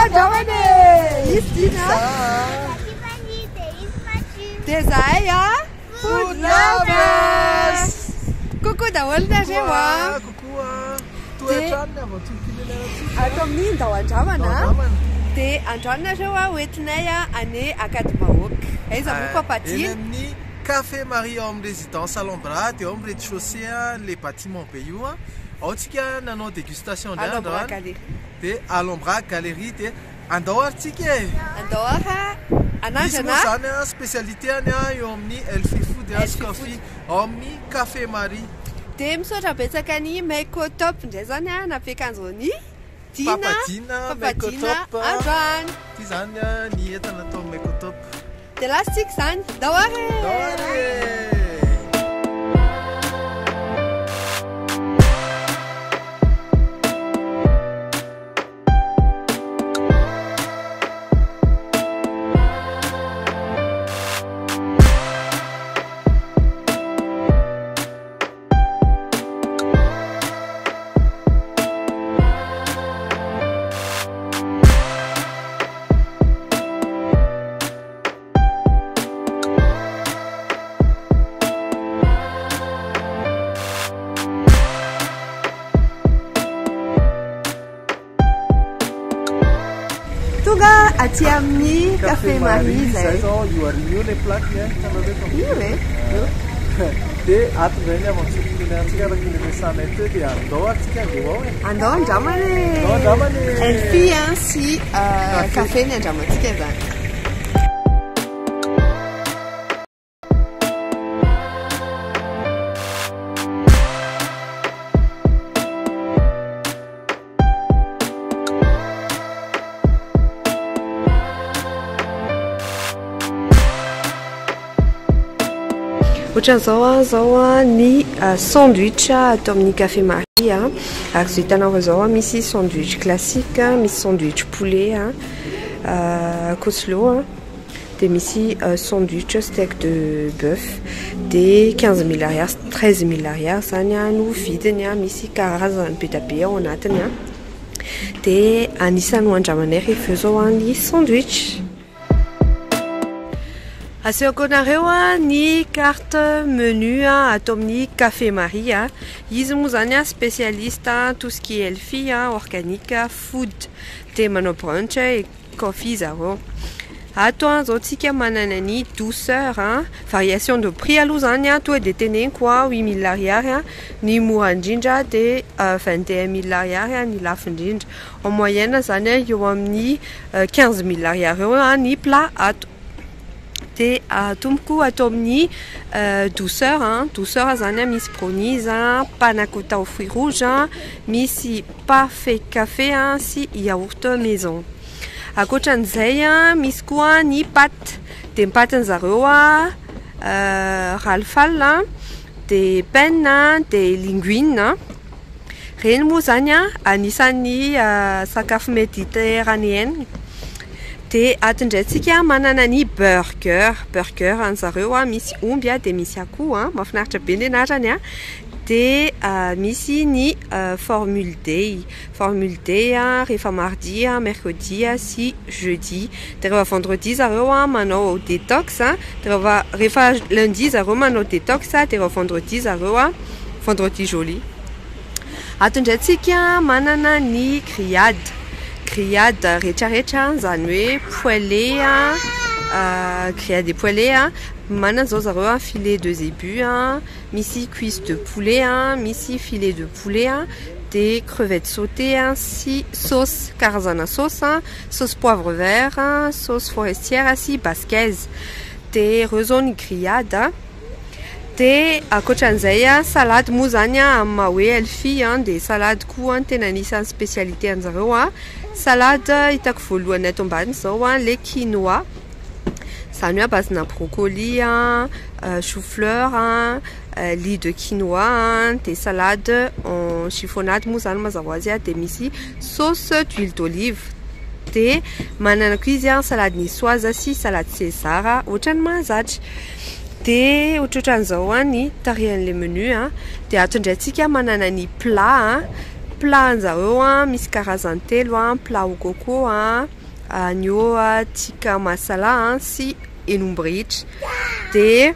andramana e! Izy Dina. Tiffany dia izy Mathieu. Dia zahay a Food Lovers. Coucou daholo nareo a. Coucou a. Toetra ny aventure culinaire antsika. Ato amin'ny Ndao Andramana. Ndao Andramana. Dia androany nareo a hoentinay a any Ankadimbahoaka. Aiza moa Papa Eny Dina? amin'ny Café Marie ao amin'ny résidence Alhambra dia ao amin'ny rez-de-chaussée le bâtiment be io. Ao tsika nanao dégustation indray Alhambra androany. Galerie. Dia Alhambra Galerie dia andao ary tsika e. Andao ary Misy moa anandrana. zany a spécialité any a eo amin'ny Healthy Food a sy Healthy Coffee ao amin'ny Café Marie. Dia misaotra betsaka ny Maiko Top indray zany a nampiakanjo ny Dina. Papa Dina, Papa Maiko Dina Top. androany. Ity zany a ny entana atao amin'ny Maiko Top. Dia lasa tsika izany. Ndao ary e! Ndao ary e! Tonga aty amin'ny Café Marie zay zay. zao io ary io le plaque ny hitanareo eto. Io e. Io. Dia ato indray ny aventure culinaire antsika araka ny resahanay teo dia andao ary tsika andeha ho ao e. Andao andramana e. Andao andramana e. Healthy a sy café ny andramantsika izany. Ohatran'izao a zao a ny sandwich atao amin'ny Café Marie a. Ary izao hitanareo izao a misy sandwich classique, misy sandwich poulet a, coleslaw a, dia misy sandwich steak de bœuf. Dia 15 000 ariary, 13 000 ariary zany a no vidiny a, misy karazany be dia be ao anatiny a. Dia anisan'ny ho andramanay rehefa eo izao a ny sandwich. Asehoko anareo a ny carte menu a atao amin'ny Café Marie a. Izy moa zany a spécialiste a tout ce qui est healthy a, organique food. Dia manao brunch et coffee zareo. Ato a zao tsika manana ny douceur a, variation de prix aloha zany a, tonga dia teneniko a 8 000 ariary a, ny mora indrindra dia 21 000 ariary a ny lafo indrindra. En moyenne zany a eo amin'ny 15 000 ariary eo a ny plat ato. Dia atomboko atao amin'ny douceur a, douceur zany a misy brownies a, panna cotta aux fruits rouges a, misy parfait café a sy yaourt maison. Ankoatran'izay a misy koa ny pâte. Dia ny pâte zareo a ralfal a, dia penne a, dia linguine a. Ireny moa zany a anisan'ny sakafo méditerranéenne. Dia ato indray tsika manana ny burger. Burger an'zareo a misy omby a dia misy akoho a, mahafinaritra be ny anarany a. Dia misy ny formule day. Formule day a rehefa mardi a, mercredi a sy jeudi. Dia rehefa vendredi zareo a manao détox a, dia rehefa lundi zareo manao détox a, dia rehefa vendredi zareo a vendredi joli. Ato indray tsika manana ny grillade. Grillade rehetrarehetra zany hoe poêlé a, grillade et poêlé a, manana zao zareo a filet de zébu a, misy cuisse de poulet a, misy filet de poulet a, dia crevette sautée a sy sauce, karazana sauce a, sauce poivre vert a, sauce forestière sy basquaise. Dia ireo zao ny grillade a. Dia ankoatran'izay a salade moa zany a amin'ny maha hoe healthy a dia salade koa no tena anisan'ny spécialité an'zareo a. Salade hitako voalohany ato ambany zao a le quinoa. Zany hoe à base-na brocoli a, chou fleur a, lit de quinoa a, dia salade en chiffonnade moa zany mazava ho azy a, dia misy sauce d'huile d'olive. Dia manana koa izy a salade niçoise sy salade césar ohatran'ny mahazatra. Dia ohatrohatran'izao a ny tarehan'ilay menu a. Dia ato indray tsika manana ny plat a. Plat an'zareo a misy karazany telo a: plat au coco a, agneau tikka masala sy henomby rehetra. Dia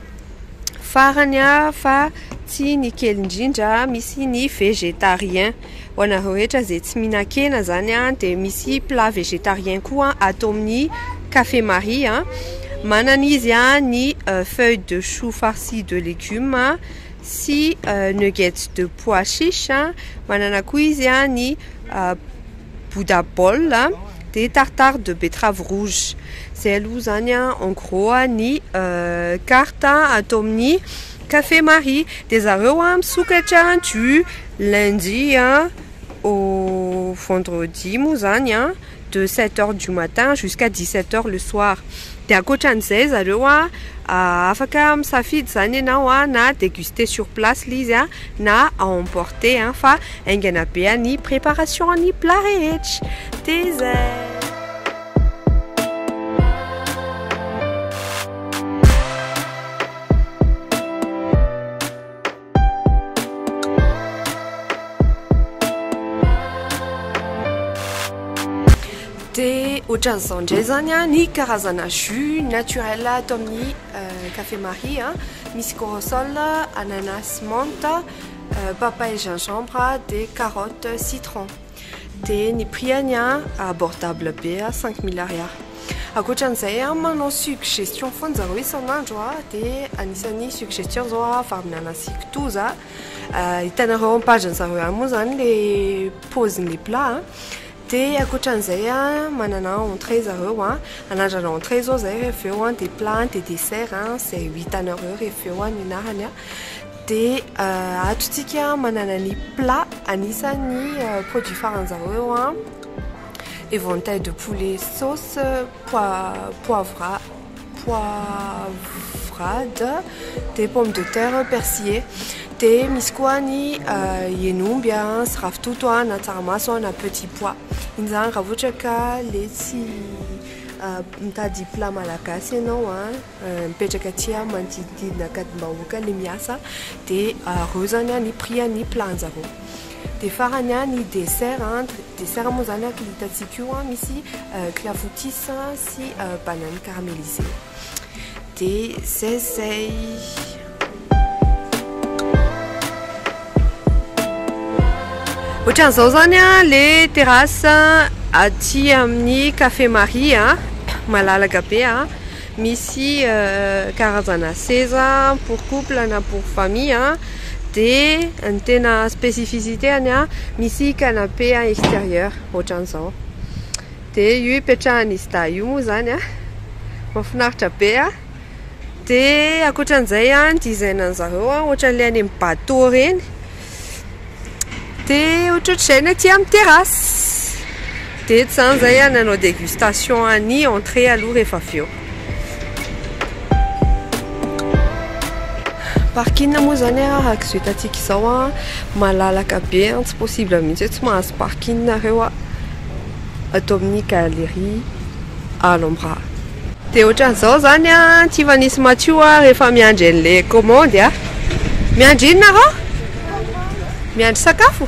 farany a, fa tsy ny kely indrindra, misy ny végétarien. Ho anareo rehetra izay tsy mihinan-kena zany a, dia misy plat végétarien koa ato amin'ny Café Marie a. Manana izy a ny feuille de chou farci de légumes sy nuggets de pois chiche. Manana koa izy a ny Buddha bowl dia tartare de betterave rouge. Zay aloha zany a en gros ny carte ato amin'ny Café Marie. Dia zareo a misokatra du lundi au vendredi moa zany a, de 7 heures du matin jusqu'à 17 heures le soir. Dia ankoatran'izay zareo a afaka misafidy zany ianao a, na déguster sur place le izy a, na à emporter a, fa haingana be ny préparation ny plat rehetra. Dia zay. Dia ohatran'izao indray zany a ny karazana jus naturel ato amin'ny Café Marie a. Misy corossol, ananas menthe, papaye gingembre, dia carotte citron. Dia ny prix-any a abordable be a, 5000 ariary. Ankoatran'izay a, manao suggestion foana zareo isan'andro a. Dia anisan'ny suggestion zao a vary amin'anana sy kitoza. Hitanareo amin'ny page zareo ihany moa zany le paozin'le plat a. Dia ankoatran'izay a, manana entrée zareo a. Anandrana entrée zao zay rehefa eo a, dia plat, dia dessert a, izay ho hitanareo rehefa eo ny anarany a. Dia ato tsika manana ny plat anisan'ny produit faran'zareo a, éventail de poulet sauce poivra, poivrade, dia pomme de terre persillée. Dia misy koa ny henomby a sy ravitoto a, na tsaramaso a, na petit pois. Iny zany raha ohatra ka le tsy mitady plat malagasy ianao a, mipetraka aty a manodidididina Ankadimbahoaka le miasa, dia reo zany a ny prix ny plat an'zareo. Dia farany a ny dessert a. Dessert moa zany araka hitantsika io a, misy clafoutis sy banane caramélisée. Dia zay zay. Ohatran'izao zany a le terrasse aty amin'ny Café Marie a, malalaka be a. Misy karazana seza pour couple na pour famille a. Dia ny tena spécificité any a, misy canapé extérieur ohatran'izao. Dia io ipetrahan'izy dahy io moa zany a, mahafinaritra be a. Dia ankoatran'izay a, ny design an'zareo a ohatran'ilay any amin'ny bateau reny. Dia ohatrohatr'izay ny aty amin'ny terrasse. Dia eto zany zay a nanao dégustation ny entrée aloha rehefa avy eo. Parking moa zany a, araka izao hitantsika izao a, malalaka be a, tsy possible mihitsy hoe tsy mahazo parking nareo a ato amin'ny galerie Alhambra. Dia ohatran'izao zany a Tiffany sy Mathieu a rehefa miandry an'le commande a. Miandry inona reo? Miandry sakafo?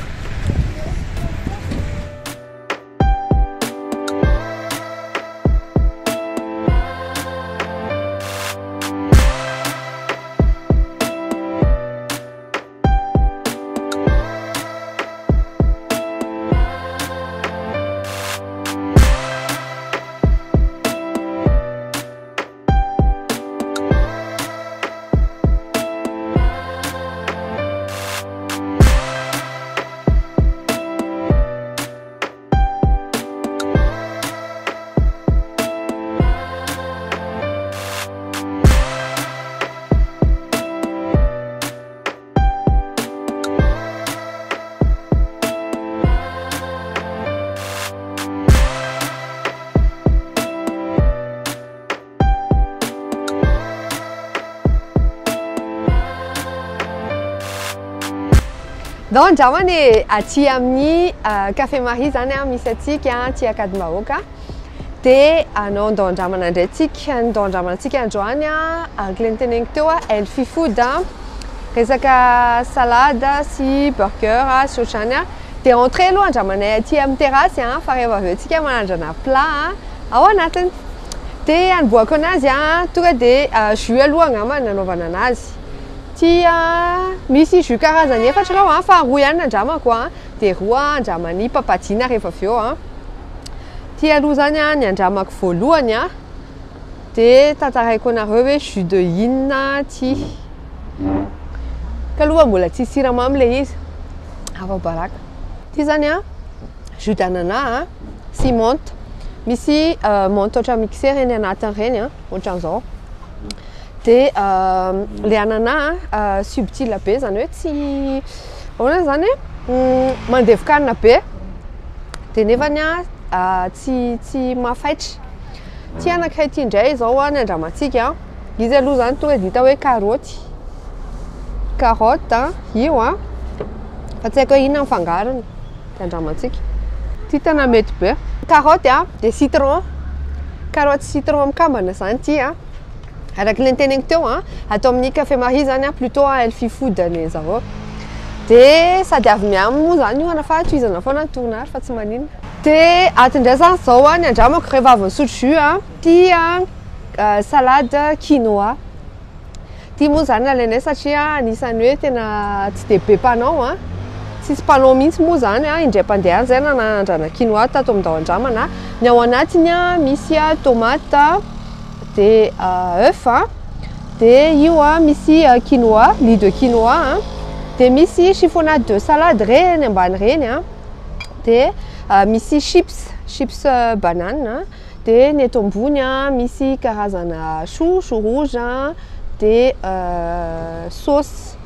Ndao andramana aty amin'ny Café Marie zany a, misy atsika aty Ankadimbahoaka. Dia anao ndao andramana indray tsika, ndao andramana antsika androany a, araka ilay noteneniko teo a, healthy food a, resaka salade sy burger sy ohatrany a. Dia entrée aloha andramanay aty amin'ny terrasse a, fa rehefa avy eo tsika manandrana plat ao anatiny. Dia anombohako anazy a, tonga dia jus aloha angamba no nanaovana anazy. Ty a, misy jus karazany efatra ireo a, fa roa ihany no andramako a, dia roa andraman'i Papadina rehefa avy eo a. Ty aloha zany a ny andramako voalohany a, dia tantaraiko anareo hoe jus de inona ty. Ka aloha mbola tsisy siramamy ilay izy. Afa-baraka. Ty zany a, jus d'ananas a, sy menthe. Misy menthe ohatra mixer eny anatiny ireny a, ohatran'izao. Dia ilay ananas a, subtil be zany hoe tsy ahoana zany e, mandevokanina be. Dia nefany a, tsy mafaitra. Ty anankiray ty indray izao a, ny andramantsika. Izy aloha zany tonga dia hita hoe karaoty. Carotte a, io a. Fa tsy haiko hoe inona ny fangarony. Dia andramantsika. Ty tena mety be. Carotte a, dia citron. Carotte sy citron mikambana zany ty a. Araka ilay noteneniko teo a, ato amin'ny Café Marie zany a, plutôt healthy food ny zareo. Dia sady avy miamy moa zany io ana fa tohizana foana ny tournage fa tsy maninona. Dia ato indray zany izao a, ny andramako rehefa avy nisotro jus a, ty a salade quinoa. Ty moa zany nalainay satria anisan'ny hoe tena tsy dia be mpanao a. Tsisy mpanao mihitsy moa zany a, indray mpandeha ihany zay nanandrana quinoa tato amin'ny Ndao Andramana. Ny ao anatiny a, misy tomate, dia œuf a, dia io a misy quinoa, lit de quinoa a, dia misy chiffonnade de salade reny ambany reny a, dia misy chips, chips banane. Dia ny eto ambony a, misy karazana chou, chou rouge a, dia sauce.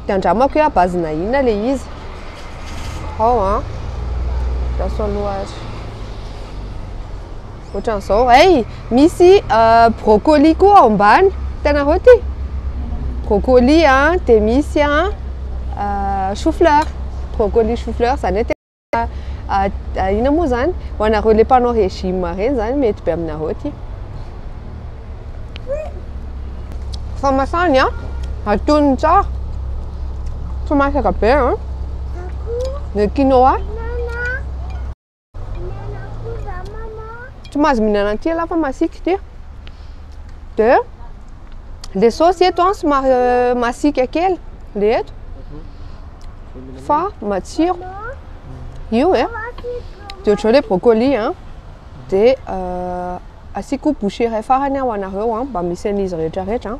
Dia andramako hoe à base-na inona ilay izy. Ao a, andraso aloha ary. Ohatran'izao. Hay, misy brocoli koa ao ambany. Hitanareo ity? Brocoli a, dia misy a chou fleur. Brocoli chou fleur, izany hoe tena inona moa izany? Ho anareo ilay mpanao régime ireny izany mety be aminareo ity. Fa masany a, atonony tsara. Tsy masaka be a. Ny quinoa. Tsy mahazo mihinana an'ity ialahy fa masiaka ity. Dia le sauce eto a somary masiaka kely le eto fa matsiro io e. Dia ohatr'izao le brocoli a. Dia asiako bouchée iray farany ho anareo a, mba misy an'izy rehetra rehetra.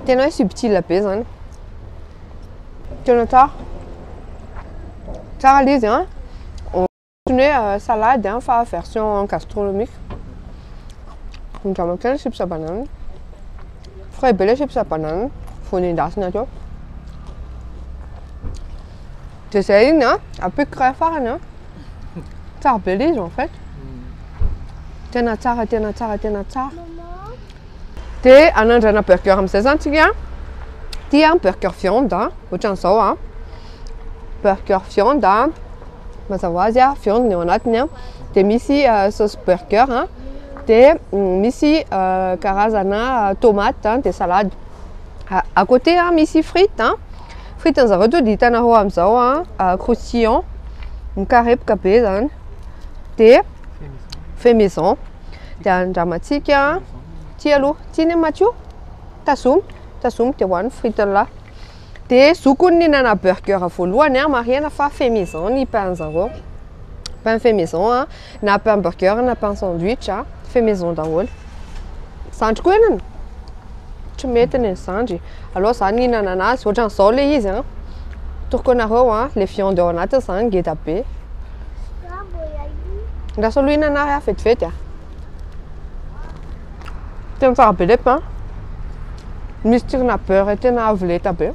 Tena hoe subtil be zany. Tena tsara. Tsara ilay izy a. Ohatran'ny hoe salade a fa version gastronomique. Andramo kely chips banane. Frais be ilay chips banane vao nendasina teo. Dia izay iny a, ampiako iray farany a. Tsara be ilay izy en fait. Tena tsara, tena tsara, tena tsara. Dia hanandrana burger amin'izay zany tsika. Ty a burger viande a, ohatran'izao a. Burger viande a, mazava ho azy a, viande ny ao anatiny a. Dia misy sauce burger a, dia misy karazana tomate a, dia salade. À côté a misy frite a. Frite zareo to dia hitanareo amin'izao a, croustillant, mikarepoka be zany. Dia fait maison. Dia andramantsika ty aloha, ty ne Mathieu? Tazomy, tazomy dia hoano frite lahy. Dia zoko ny nihinana burger voalohany a, marihana fa fait maison ny pain zareo. Pain fait maison a, na pain burger na pain sandwich a, fait maison daholo. Zandry koa enana? Tsy mety ny zandry. Aleo za nihinana anazy, ohatran'izao ilay izy a. Atoroko anareo a, le viande ao anatiny zany ngeda be. Andraso aloha hihinana ary aho vetivety a. Tena tsara be le pain. Misy tsirona beurre tena avo lenta be.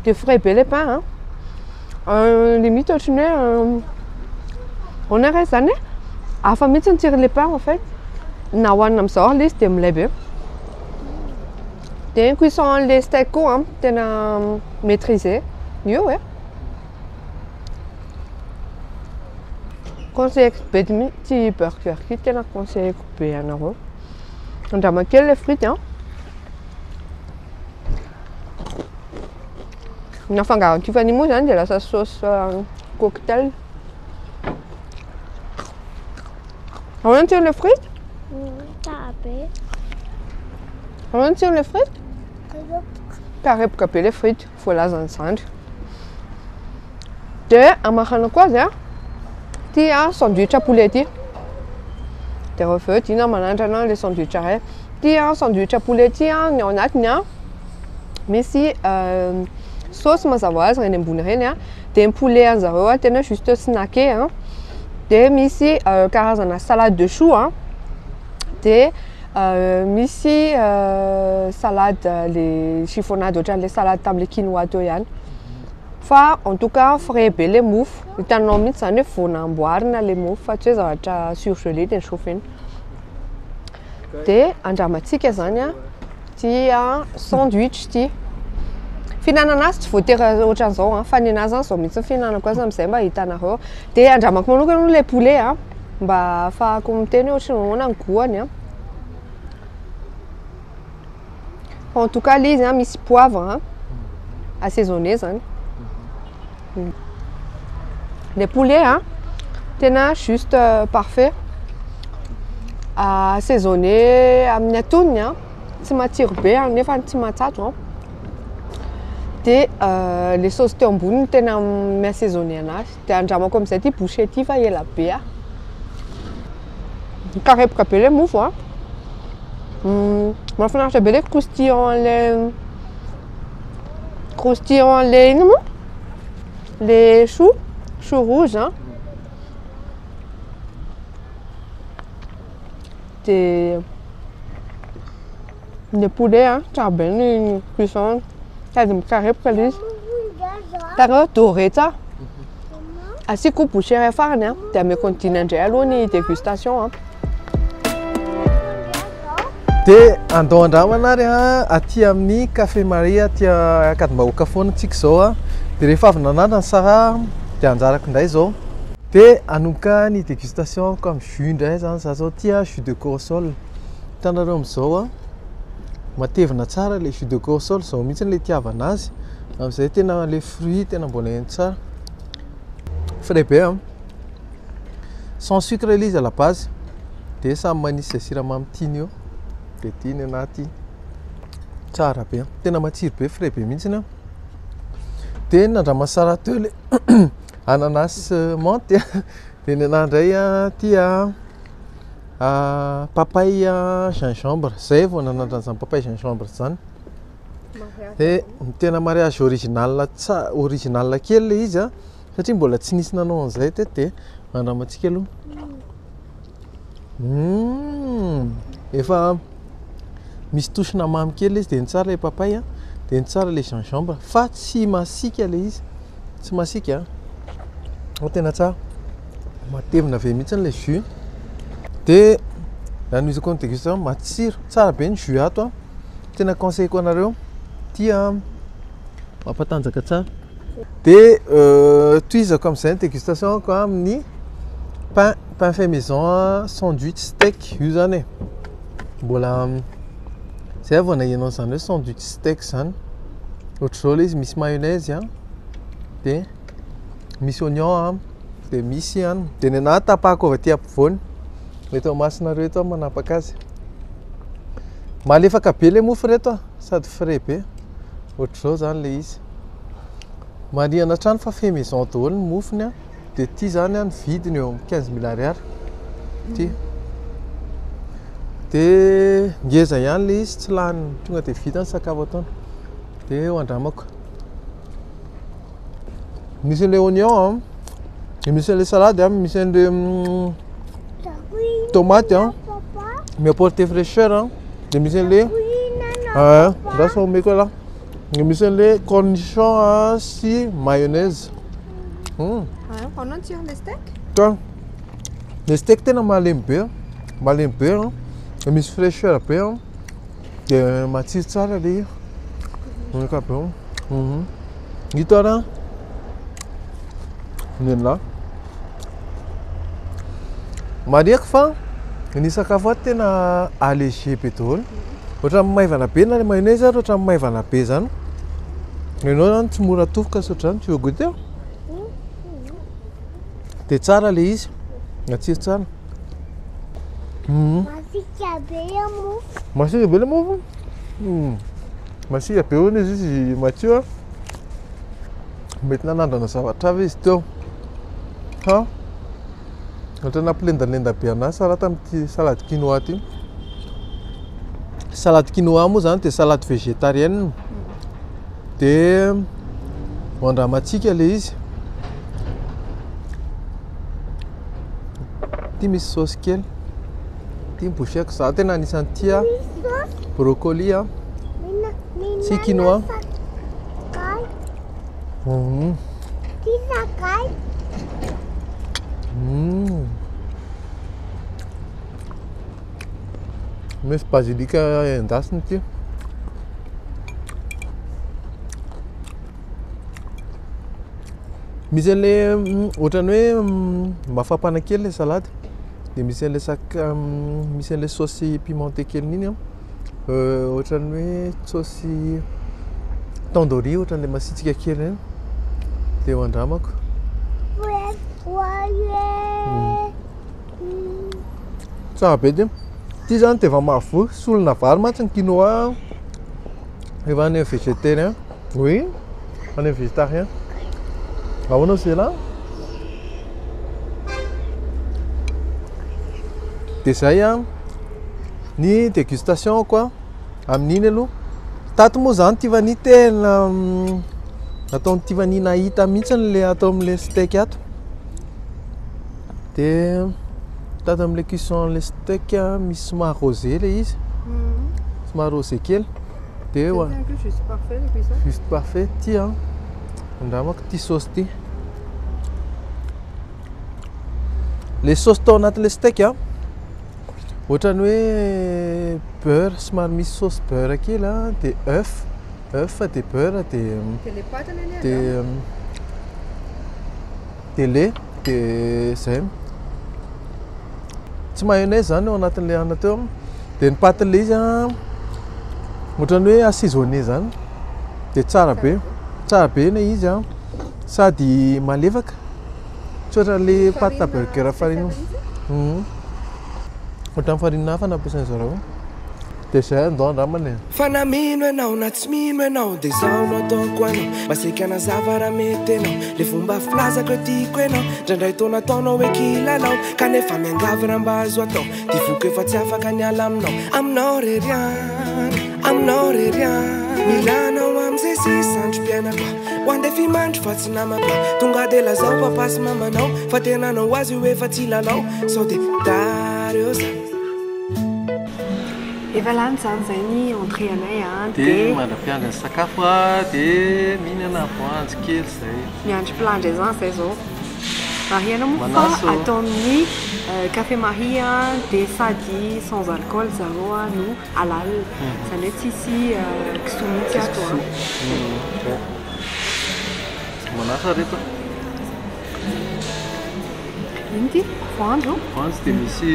Dia frais be le pain a. Limite ohatran'ny hoe ahoana re zany e? Hafa mihitsy ny tsiron'le pain en fait. Na hohanina amin'izao ary ilay izy dia milay be. Dia ny cuisson an'ilay steak koa a, tena maîtrisé. Io e. Conseilleko be mihitsy ity burger ity, tena conseilleko be anareo. Andrama kely ilay frite a. Nafangaro Tiffany moa zany dia lasa sauce cocktail. Ahoana ny tsiron'ilay frite? Tsara be. Ahoana ny tsiron'ilay frite? Karepoka be ilay frite, voalazan'ny zandry. Dia amarana koa azy a, ity a sandwich poulet ity. Dia rehefa avy eo Dina manandrana ilay sandwich iray. Ity a sandwich poulet ity a, ny ao anatiny a misy saosy mazava ho azy ireny ambony ireny a, dia ny poulet an'zareo a tena juste snacké a, dia misy karazana salade de chou a, dia misy salade le chiffonnade ohatran'ilay salade tamin'ilay quinoa teo ihany. Fa en tout cas frais be le mofo, hitanao mihitsy zany hoe vao namboarina le mofo fa tsy hoe zavatra surgelé dia ni-chauffena. Dia andramantsika zany a ty a sandwich ty. Fihinanana azy tsy voatery ohatran'izao a, fa ny anahy zany zao mihitsy ny fihinanako azy amin'izay mba hitanareo. Dia andramako manokana aloha ilay poulet a, mba ahafahako miteny hoe ohatran'ny ahoana ny goût-ny a. Fa en tout cas ilay izy a misy poivre a, assaisonné zany. Le poulet a tena juste parfait. Assaisonné amin'ny antonony a, tsy matsiro be a nefa tsy matsatso a. Dia le sauce teo amboniny no tena mi-assaisonné anazy. Dia andramako amin'izay ity bouchée ity fa ela be aho. Mikarepoka be ilay mofo a. Mahafinaritra be ilay croustillant an'ilay croustillant an'ilay inona moa? Le chou, chou rouge a. Dia le poulet a, tsara be ny cuisson sady mikarepoka ilay izy. Hitanareo doré tsara. Asiako bouchée iray farany a, dia ameko an'i Dina indray aloha ny dégustation a. Dia andao andramana ary a, aty amin'ny Café Maria aty Ankadimbahoaka foana tsika izao a. Dia rehefa avy nanandrana Sarah dia anjarako indray izao. Dia hanomboka ny dégustation-ko amin'ny jus indray zany za zao ty a, jus de corossol. Hitanareo amin'izao a, matevina tsara ilay jus de corossol, izao mihitsy ilay itiavana azy. Amin'izay tena ilay fruit tena mbola heno tsara. Frais be a. Sans sucre ilay izy à la base. Dia samy manisy izay siramamy tiany eo. Dia ty ny anahy ty. Tsara be. Tena matsiro be, frais be mihitsy a. Dia nandraman'i Sarah teo ilay ananas menthe. Dia ny anahy indray a, ty a papaye gingembre. Zay vao nanandrana izany papaye gingembre izany. Dia ny tena mariage original tsa- original kely ilay izy a, satria mbola tsy nisy nanao an'izay teto dia andramantsika aloha. Efa misy touche-na mamy kely ilay izy dia ny tsara ilay papaye a, dia ny tsara ilay gingembre fa tsy masiaka ilay izy, tsy masiaka a, fa tena tsara. Matevina be mihitsy ilay jus. Dia raha ny hizako ny dégustation matsiro, tsara be ny jus ato a. Tena conseilleko anareo, ty a mampatanjaka tsara. Dia tohizako amin'izay ny dégustation-ko amin'ny pain, pain fait maison sandwich steak io zany e. Mbola zay vao naheno an'izany hoe sandwich steak zany. Ohatr'izao ilay izy misy mayonnaise a, dia misy oignon a, dia misy an, dia ny anahy tapahako avy aty ampovoany. Eto amasinareo eto aho manapaka azy. Malefaka be ilay mofo reto a, sady frais be. Ohatr'izao zany ilay izy. Marihana hatrany fa fait maison daholo ny mofony a. Dia ity zany a, ny vidiny eo amin'ny 15 000 ariary. Ity. Dia ngeza ihany ilay izy, tsy lany, tonga dia vita ny sakafo ataony. Dia ho andramako. Misy an'ilay oignon a, dia misy an'ilay salade a, misy an'ilay tomate a, mi-apporter fraîcheur a, dia misy an'ilay lasa omeko elah. Dia misy an'ilay cornichon a sy mayonnaise. Ahoana ny tsiron'ilay steak? Ka le steak tena malemy be, malemy be a, dia misy fraîcheur be a, dia matsiro tsara ilay izy. Menaka be. Hita ary ny anahy. Marihiko fa ny sakafo ato tena allégé be daholo. Ohatran'ny maivana be na le mayonnaise ary ohatran'ny maivana be zany. Ianao zany tsy mora tofoka sy ohatr'izany, tu veux goûter? Dia tsara ilay izy, matsiro tsara. Masiaka be ilay mofo. Masiaka be ilay mofo? Masiaka be hono izy izy Mathieu a. Mety nanandrana zavatra hafa izy teo. Ha? Ohatra nampilendalenda be anahy salade tamin'ity salade quinoa ity. Salade quinoa moa zany dia salade végétarienne. Dia ho andramantsika ilay izy. Ity misy saosy kely. Ity ny bouchée-ko. Za tena anisan'ny tia brocoli a. Sy quinoa. Sakay. Misy basilic endasina ity. Misy an'ilay ohatran'ny hoe mafampana kely ilay salady. Dia misy an'ilay misy an'ilay saosy pimenté kely iny an. Ohatran'ny hoe saosy tandoori ohatran'ilay masiatsiaka kely ireny. Dia ho andramako. Tsara be ity. Ity izany dia efa mahavoky. Solona vary mantsy ny quinoa rehefa any amin'ny végétarien. Oui, any amin'ny végétarien. Ahoana Zela? Dia izay an, ny dégustation quoi amin'iny aloha. Tato moa izany Tiffany tena nataon'i Tiffany nahita mihitsy ilay atao amin'ilay steak ato. Dia tato amin'ilay cuisson an'ilay steak misy somary rosé ilay izy. Somary rosé kely. Dia ho Juste parfait le cuisson. Juste parfait ity an. Andramako ity sauce ity. Le sauce tao anatin'ilay steak an, ohatran'ny hoe beurre somary misy sauce beurre kely an, dia œuf, œuf dia beurre dia Dia le pâte anie dia dia lait dia zay. Tsy mayonnaise zany ao anatin'ilay anona teo. Dia ny pâte ilay izy an, ohatran'ny hoe assaisonné zany. Dia tsara be. Tsara be ilay izy an. Sady malefaka. Tsy ohatran'ilay pâte à burger farine. Ohatran'ny farine hafa nampiasain'ny zareo. Dia zay andao andramana e. Fa na mino ianao na tsy mino ianao dia izao no ataoko anao. Masiaka nazava raha mety ianao. Le fomba filazako hoe tiako ianao. Indraindray toa nataonao hoe kilalao. Kanefa miangavy raha mba azo atao. Ty foko efa tsy afaka niala aminao. Aminao rery ihany, aminao rery ihany. Mila anao amin'izay sisa androm-piainako. Ho andefimandry fa tsy namako. Tonga dia lazao papa sy mamanao. Fa tena anao azy io efa tsy lalao. Sao dia tara eo za. Efa lany izany izay ny entrée anay a, Dia dia mandra-piandry ny sakafo a, dia mihinana voanjo kely izay. Miandry plat indray izany izay izao. Marihana moa fa Manaso. atao amin'ny Café Marie a, dia sady sans alcool zareo a no halal. Izany hoe tsisy kisoa mihitsy ato a. Manasa reto. Ino ity? Voanjo? Voanjo dia misy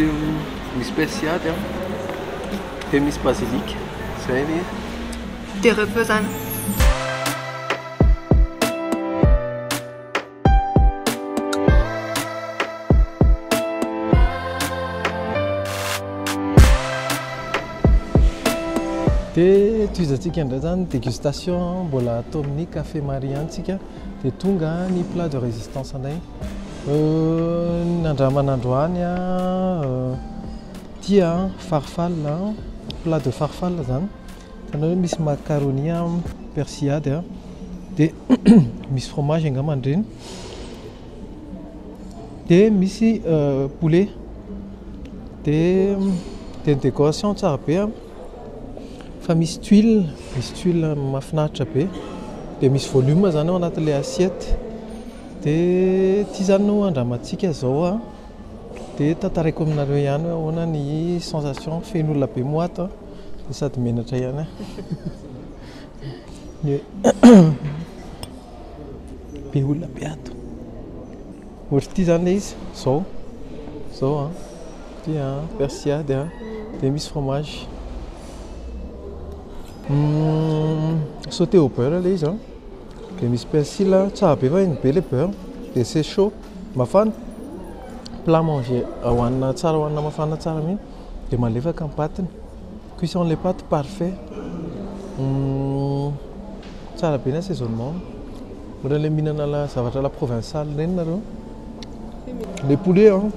misy persillade a, dia misy basilic, zay ny Dia repos zany. Dia tohizantsika indray zany dégustation mbola atao amin'ny Café Marie ihany tsika. Dia tonga ny plat de résistance anay. Nandramana androany ity farfalle, plat de farfalle zany. Hitanao hoe misy macaroni persillade dia misy fromage angamba ireny. Dia misy poulet. Dia ny décoration tsara be an. Fa misy tuile, misy tuile mahafinaritra be. Dia misy volume zany ao anatin'ilay assiette. Dia ity zany no andramantsika izao an. Dia tantaraiko aminareo ihany hoe ahoana ny sensation. Feno olona be moa ato an. Dia sady menatra ihany aho. Be olona be ato. Ohatr'ity zany ilay izy, izao. Izao an. Ity an, persillade an. Dia misy fromage. Sauté au beurre ilay izy an. Dia misy persil, tsara be fa iny be le beurre. Dia c'est chaud, mafana. Plat manger hohanina tsara hohanina mafana tsara mihitsy. Dia malefaka ny patiny. Cuisson les pâtes parfait. Tsara be ny assaisonnement. Ohatran'ilay mihinana la zavatra la provençale ireny nareo. Le poulet an.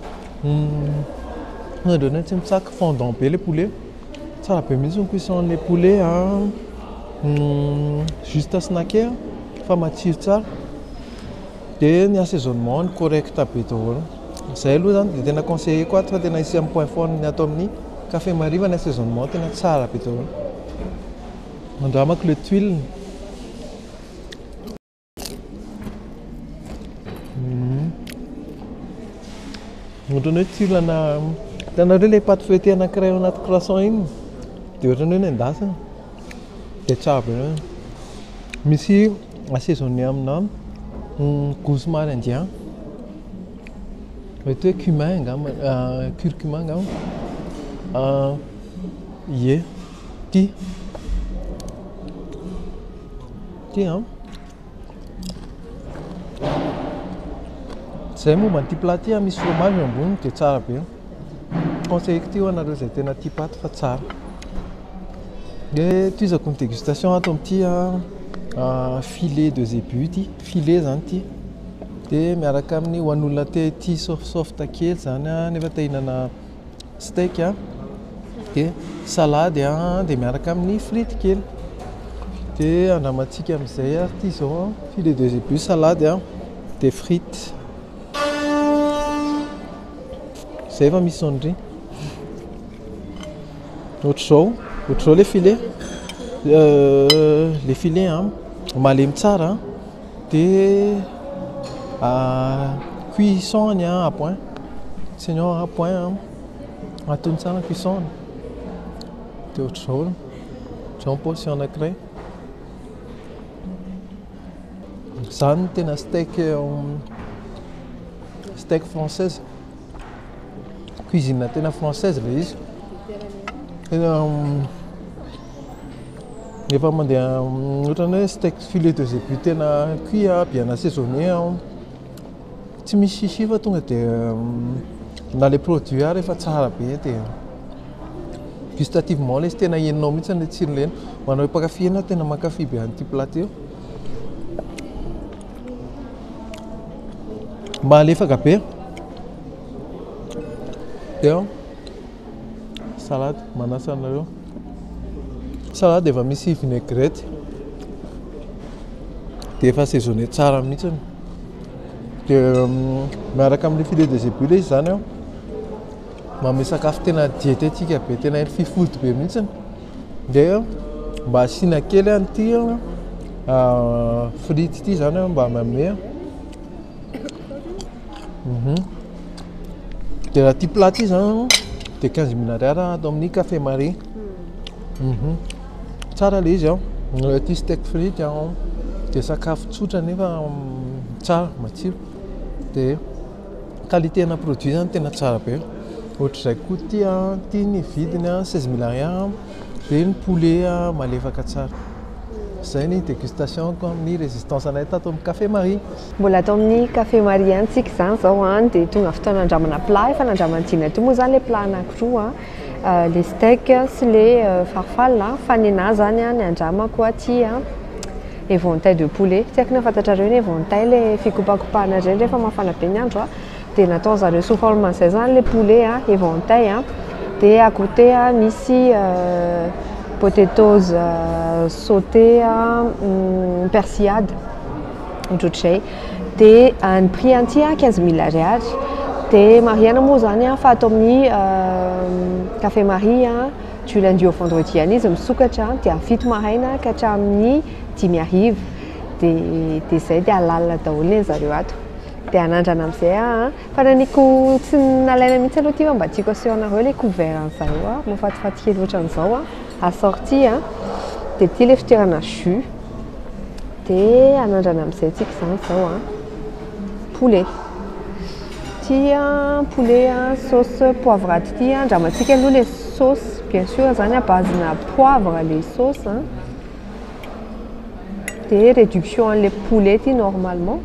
Ohatran'ny tsy mitsaka fondant be le poulet. Tsara be mihitsy ny cuisson le poulet an. Juste snacké fa matsiro tsara. Dia ny assaisonnement ny correct be daholo. Izay aloha zany dia tena conseillé ko ato fa tena isan'ny point fort ny ato amin'ny Café Marie fa ny assaisonnement tena tsara be daholo. Andramako le tuile. Ohatran'ny hoe tuile ana hitanareo ilay pâte feuilletée anankiray ao anaty croissant iny dia ohatran'ny hoe nendasina dia tsara be mihitsy. Misy assaisonné amina goût somary indien. Mety hoe cumin angamba, curcuma angamba. Ie, ty. Ty an. Zay momba an'ity plat ty an, misy fromage eo amboniny dia tsara be. Conseilleko ty ho anareo izay tena tia paty fa tsara. Dia tohizako ny dégustation ato amin'ity an, filet de zébu ty, filet zany ty. Dia miaraka amin'ny ho an'olona te tia soft soft kely zany an, nefa te hihinana steak an, dia salade an, dia miaraka amin'ny frite kely. Dia andramantsika amin'izay ary ity izao an, filet de zébu, salade an, dia frite. Izay efa misy sonnerie. Ohatr'izao, ohatr'izao ilay filet. Ilay filet an, malemy tsara an, dia cuisson-ny à point. Sinon à point an, atony tsara ny cuisson-ny. Dia ohatr'izao, ohatr'izao ny portion anankiray. Izany no tena steak steak française. Cuisine tena française ilay izy. Tena efa mandeha ohatran'ny hoe steak filet de zébu tena cuit bien assaisonné. Tsy misy chichi fa tonga dia na ilay produit ary efa tsara be dia gustativement ilay izy tena henonao mihitsy ilay tsiron'ilay hena. Ho anareo mpankafy hena tena mankafy be an'ity plat ity. Malefaka be. Dia salade manasa anareo. Salade efa misy vinaigrette. Dia efa assaisonné tsara mihitsy. Dia miaraka amin'ny filet de zébu ilay izy izany an. Manome sakafo tena diététique be, tena healthy food be mihitsy. Dia mba asiana kely an'ity frite ity izany an, mba manome. Dia raha ity plat ity izany an, dia 15 mille ariary ato amin'ny Café Marie. Tsara ilay izy an, ity steak frite an, dia sakafo tsotra nefa tsara, matsiro. Dia qualité ana produit izany tena tsara be. Ohatr'izay koa ity an, ity ny vidiny an, 16 mille ariary an, dia ny poulet malefaka tsara. Izay ny dégustation-ko amin'ny résistance anay tato amin'ny Café Marie. Mbola ato amin'ny Café Marie ihany tsika izany izao an, dia tonga fotoana andramana plat, efa nandraman'i Dina teo moa izany ilay plat anankiroa an, ilay steak sy ilay farfalle an, fa ny anahy izany an, ny andramako aty an, éventail de poulet, tsy haiko na fantatrareo ny éventail, ilay fikopakopahana ireny rehefa mafana be ny andro an, dia nataon'zareo sous forme an'izay izany ilay poulet an, éventail an, dia à côté an misy potatoes sauté an, persillade ohatrohatr'izay, dia ny prix an'ity an 15 mille ariary, dia marihana moa izany an fa ato amin'ny Café Marie an du lundi au vendredi ihany izy misokatra dia amin'ny 7 maraina ka hatramin'ny 5 hariva, dia dia izay dia halalina daholo ny zareo ato. Dia hanandrana amin'izay aho an. Fa naniko tsy nalaina mihitsy aloha ity fa mba tiako aseho anareo ilay couvert an'zareo an, mahafatifaty kely ohatran'izao an, assorti an. Dia ity ilay fitoerana jus. Dia hanandrana amin'izay tsika izany izao an. Poulet. Ity an, poulet an, sauce poivrade ity an, andramantsika aloha ilay sauce, bien sûr izany à base-na poivre ilay sauce an. Dia réduction an'ilay poulet ity normalement.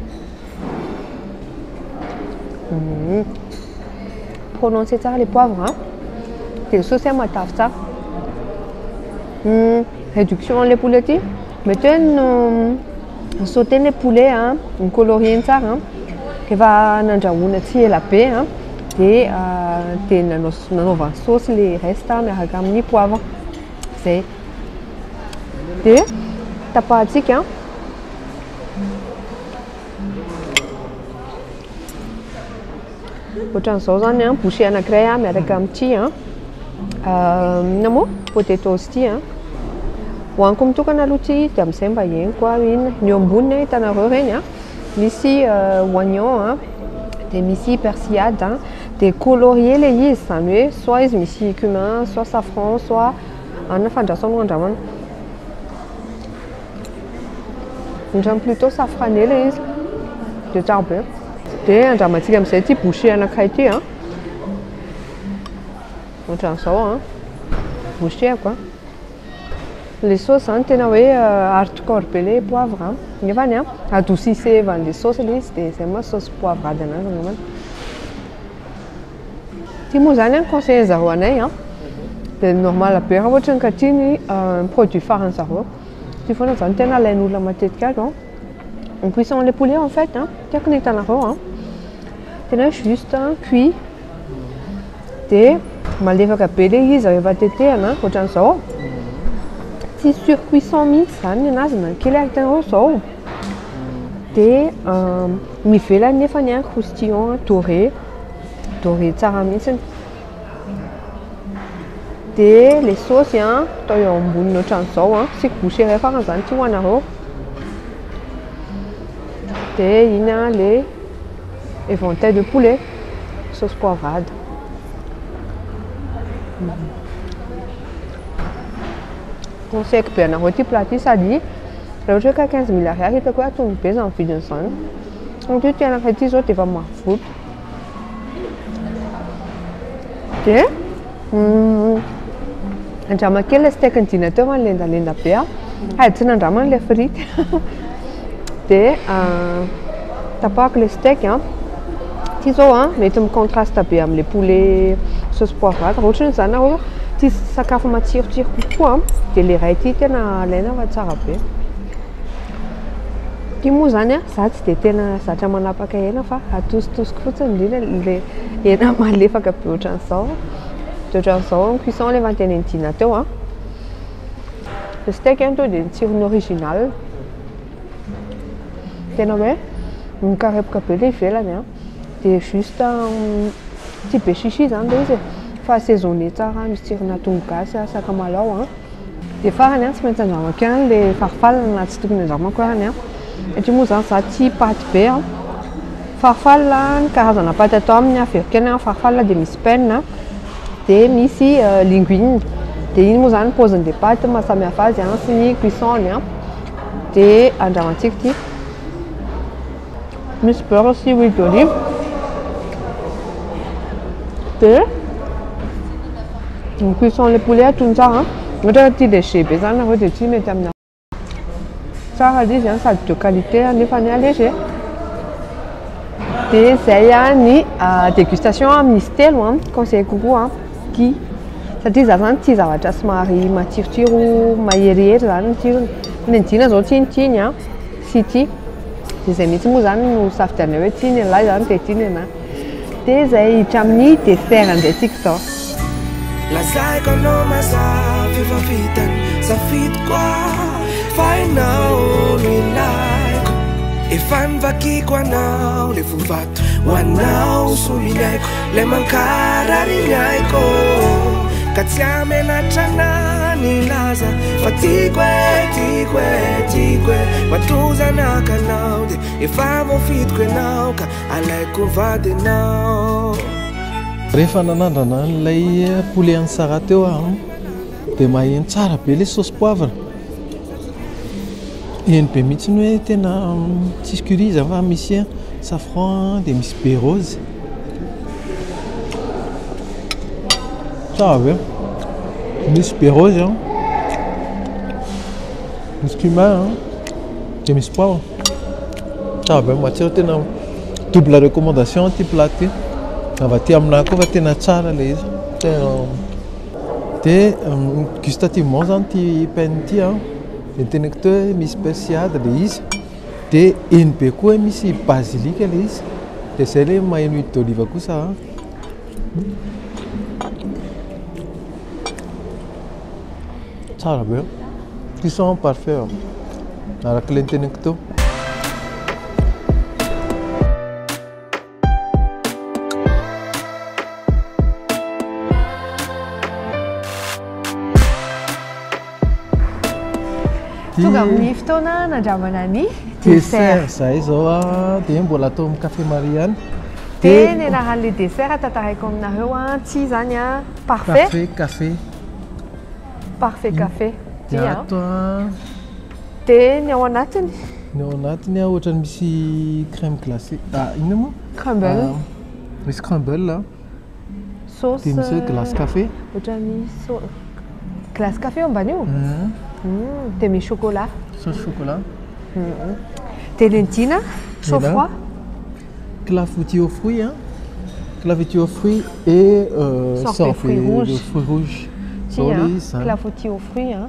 Prononcé tsara ilay poivre a. Dia ny saosy matavy tsara. Réduction an'ilay poulet ity, mety hoe no sauté ilay poulet a, ni-colorier tsara a. Rehefa nandrahoina tsy ela be a, dia dia nanao nanaovany saosy ilay reste miaraka amin'ny poivre. Zay. Dia tapahantsika. Ohatran'izao zany a, bouchée anankiray a miaraka amin'ity a. Inona moa? Potatoes ity a. Hohaniko mitokana aloha ity dia amin'izay mba henoko a inona. Ny eo amboniny a hitanareo ireny a, misy oignon a, dia misy persillade a, dia colorié ilay izy, izany hoe soit izy misy cumin, soit safran, soit anona fandraso aloha andramana. Ohatran'ny plutôt safrané ilay izy, dia tsara be. Dia andramantsika amin'izay ity bouchée anankiray ity a. Ohatran'izao a, bouchée-ko a. Ilay saosy izany tena hoe hardcore be ilay poivre a, nefany a adoucissé-van'ilay saosy ilay izy dia izay maha saosy poivrade anazy angambany. Ity moa izany a conseiller zareo anay a, dia normal be raha ohatra ka tia ny produit farany zareo. Ity foana izany tena alain'olona matetika ato a. Ny cuisson an'ilay poulet en fait a, tiako ny hitanareo a, tena hoe juste cuit dia malefaka be ilay izy rehefa tetehana ohatran'izao. Tsy surcuisson mihitsy izany ny anazy na kely ary hitanareo izao. Dia ny ivelany nefany a croustillant doré, doré tsara mihitsy. Dia ilay saosy a atao eo amboniny ohatran'izao a, asiako bouchée iray farany izany ity ho anareo. Dia iny a ilay éventail de poulet sauce poivrade. Conseilleko be anareo ity plat ity sady raha ohatra hoe ka 15 000 ariary hitako hoe antonony be izany vidin'izany. Satria ity anankiray ity izao dia efa mahavoky. Dia andrama kely ilay steak ny dina teo fa nilendalenda be aho. Hay tsy nandramana ilay frity. Dia tapahako ilay steak a. Ity izao a mety mi-contraste be amin'ilay poulet sauce poivrade. Raha ohatra hoe izany nareo tia sakafo matsirotsiro kokoa dia ilay iray ity tena alaina fa tsara be. Ity moa izany a, za tsy dia tena zatra manapaka hena fa atositosiko fotsiny indrindra ilay hena malefaka be ohatran'izao. Dia ohatran'izao ny cuisson ilay efa notenenin'i Dina teo a. Ilay steak tonga dia ny tsirony original. Tena hoe mikarepoka be ilay ivelany a. Dia juste tsy be chichi izany ilay izy e, fa assaisonné tsara, misy tsirona tongolo gasy, sakamalao a. Dia farany a, tsy maintsy andramako ihany ilay farfalle na tsy tokony andramako arany a. Satria moa izany za tia paty be a. Farfalle ny karazana paty atao aminy averiko ihany a, farfalle dia misy penne dia misy linguine. Dia iny moa izany paozin'ilay paty mahasamihafa azy a sy ny cuisson-ny a. Dia andramantsika ity. Misy beurre sy huile d'olive. Dia ny cuisson le poulet atony tsara. Ohatra hoe tia léger be zany nareo dia ity mety aminareo. Tsara ilay izy a, sady de qualité nefa ny léger. Dia izay a ny dégustation amin'izy telo a, conseil kokoa a ity. Satria za zany tia zavatra somary matsirotsiro maherihery zany ny tsirony. Ny Dina zao tia ny tiany a sy ity. Dia izay mihitsy moa zany no safidianay hoe tia ny an'lahy zany dia tia ny anahy. Dia izay hiditra amin'ny dessert indray tsika izao. Lazaiko anao mazava efa vitany safidiko aho fa ianao no ilaiko. Efa nivakiko anao le vovato ho anao soloniaiko lay mankarary ny aiko. Ka tsy hamenatra anah ny laza fa tiako e, tiako e, tiako e. Matoa zanaka anao dia efa voafidiko ianao ka alaiko vady ianao. Rehefa nanandrana an'ilay poulet an'i Sarah teo aho dia maheno tsara be ilay sauce poivre. Heno be mihitsy ny hoe tena tsisy curry izy fa misy safran dia misy baie rose. Tsara be. Misy baie rose, misy cumin. Dia misy poivre. Tsara be, matsiro tena double recommandation ity plat ity. Avy aty aminahy koa fa tena tsara ilay izy. Tena dia gustativement zany ity pain ity an, dia noteneniko teo hoe misy persillade ilay izy. Dia eny be koa hoe misy basilic ilay izy. Dia izay ilay maheno huile d'olive kosa an. Tsara be. Cuisson parfait. Araka ilay noteneniko teo. Tonga amin'ny fotoana nandramana ny dessert. Zay zao a, dia mbola atao amin'ny Café Marie ihany. Dia ny anaran'ilay dessert tantaraiko aminareo a, ty zany a, parfait. Parfait café. Parfait café. Ty Dia a. ato a. Dia ny ao anatiny. Ny ao anatiny a, ohatran'ny misy crème glacée. Ah, inona moa? Crumble. Ah, misy crumble a. Sauce. Dia misy hoe glace café. Ohatran'ny glace café eo ambany io? Dia misy chocolat. Sauce chocolat. Dia le dina, chaud Nena. froid. Clafoutis aux fruits, hein. Clafoutis aux fruits et Sorbet sorbet fruits rouges. de fruits rouges. Ty Zao a, le izy zany. clafoutis aux fruits a,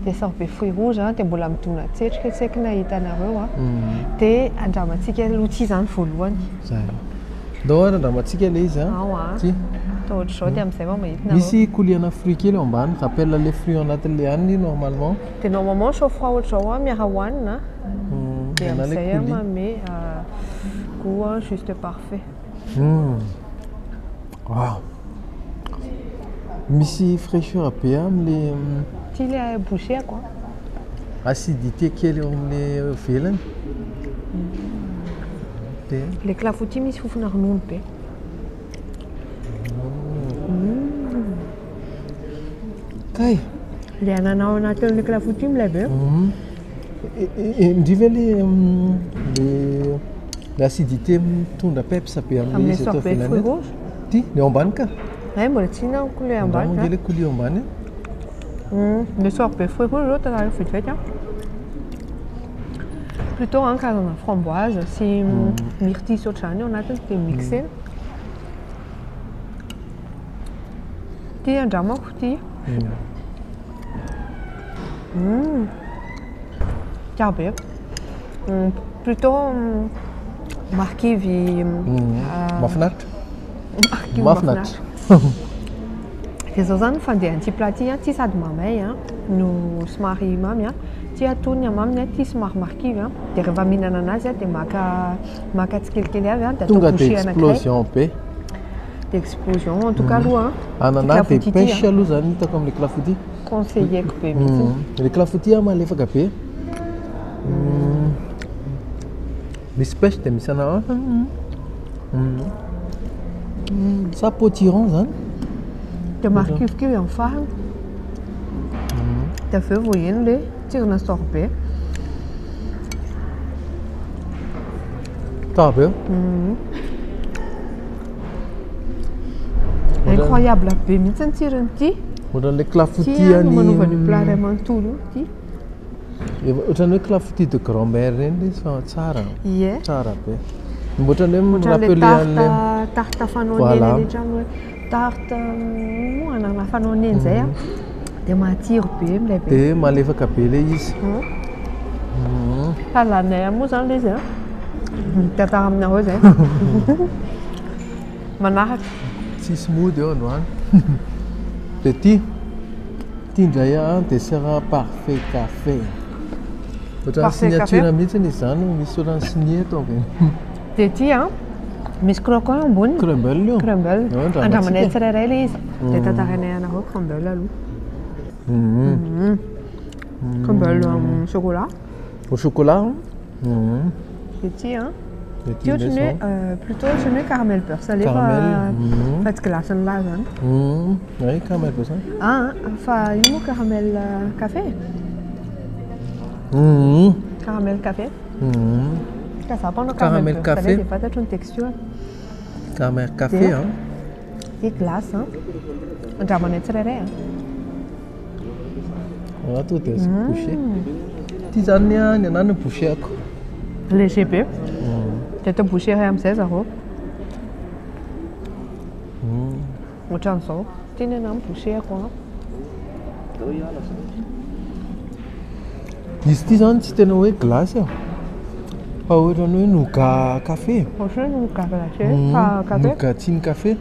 dia sorbet fruits rouges a, dia mbola midona tsetrika tsy haiko na hitanareo a. Dia andramantsika aloha ty zany voalohany. Zay. Ndao ary andramantsika ilay izy a. Ao a. Ty. Atao ohatr'izao dia amin'izay vao mahita nareo. Misy coulis-na fruits kely ao ambany, rappel le fruit ao anatin'ilay hanina normalement. Dia normalement chaud froid ohatr'izao a, miara hohanina. Dia na ilay amin'izay a coulis. manome goût a, juste parfait. Wow. Misy fraîcheur be amin'ilay Ty ilay bouchée quoi. Acidité kely eo amin'ilay velany. Dia Le clafoutis misy fofona ronono be. Kay. Le anana ao anatin'ilay clafoutis milay be. Ndry ve le l'acidité mitondra peps be amin'ilay Amin'ilay izy atao sorbet velany fruits eto? rouges. Ty, ny ao ambany ka. Ay, mbola tsy hinanako ilay ambany, Andramo a. ange ilay coulis ao ambany. Le sorbet fruits rouges zao tena vetivety a. Plutôt an karazana framboise sy myrtille sy ohatr'izany ao anatiny dia mixena. Ty andramako ty. Tsara be. Plutôt marikivy, Mahafinaritra. Marikivy Mahafinaritra. mahafinaritra. Dia zao zany ny fandehan'ity plat ity a, ty sady mamay a no somary mamy a, ty atony hamaminy a, ty somary marikivy a. Dia rehefa mihinana anazy a dia maka tsikelikely avy a, dia atao Tonga dia bouchée anankiray. explosion be. Dia explosion en tout cas aloha a. Anana Ty dia clafoutis ty, pêche a. aloha zany hitako amin'ilay clafoutis. Conseilleko be mihitsy. Ilay clafoutis a malefaka be. Misy pêche dia misy anana. Sa potiron zany? Dia marikivikivy amin'ny farany. Dia avy eo vao heno ilay tsirona sorbet. Tsara be. Incroyable be mihitsy ny tsiron'ity. Ohatran'ilay clafoutis Ty no any manova ny plat iray manontolo io, ty. Efa ohatran'ny hoe clafoutis de grand-mère ireny ilay izy fa tsara. Ie. Tsara be. Ohatran'ny hoe Ohatran'ilay mi-rappeler tarte, an'ilay tarte fanao Voilà. neny rehetra amin'ny hoe tarte, moa anana fanao neny izay a. Dia matsiro be milay be. Dia malefaka be ilay izy. Fa laninay moa izany ilay izy a. Mitantara aminareo izay. Manaraka. Tsisy mody eo androany. Dia ty, ty indray a, dessert parfait café. Ohatran'ny Parfait signature café. mihitsy izy izany, misy ohatran'ny signé eto ambony. Dia ty a, misy croquant ambony. Crumble io. Crumble. Eo andramantsika. Andramanay tsirairay ilay izy. Dia tantarainay anareo crumble aloha. Crumble chocolat. Au chocolat, hein? Dia ty a. Dia Ty ty ohatran'ny indray hoe, zao. plutôt ohatran'ny hoe caramel beurre salé fa Caramel. fa tsy glace ny lahy zany. Oui, caramel beurre salé. Ah, fa ino moa caramel café? Caramel café. Ka za mpanao Caramel caramel beurre salé café. dia fantatro ny texture. Caramel café, Dia hein? Ty glace, hein? Andramanay tsirairay, hein? Voilà, tout est bouché. Ity zany ny anahy no bouchée-ko. Léger be. Dia atao bouchée iray amin'izay zareo. Ohatran'izao. Ity ny anahy ny bouchée-ko an. Izy ity zany tsy tena hoe glace e. Fa ohatran'ny hoe nougat café. Ohatran'ny hoe nougat glacé fa café. Nougat tsiny café.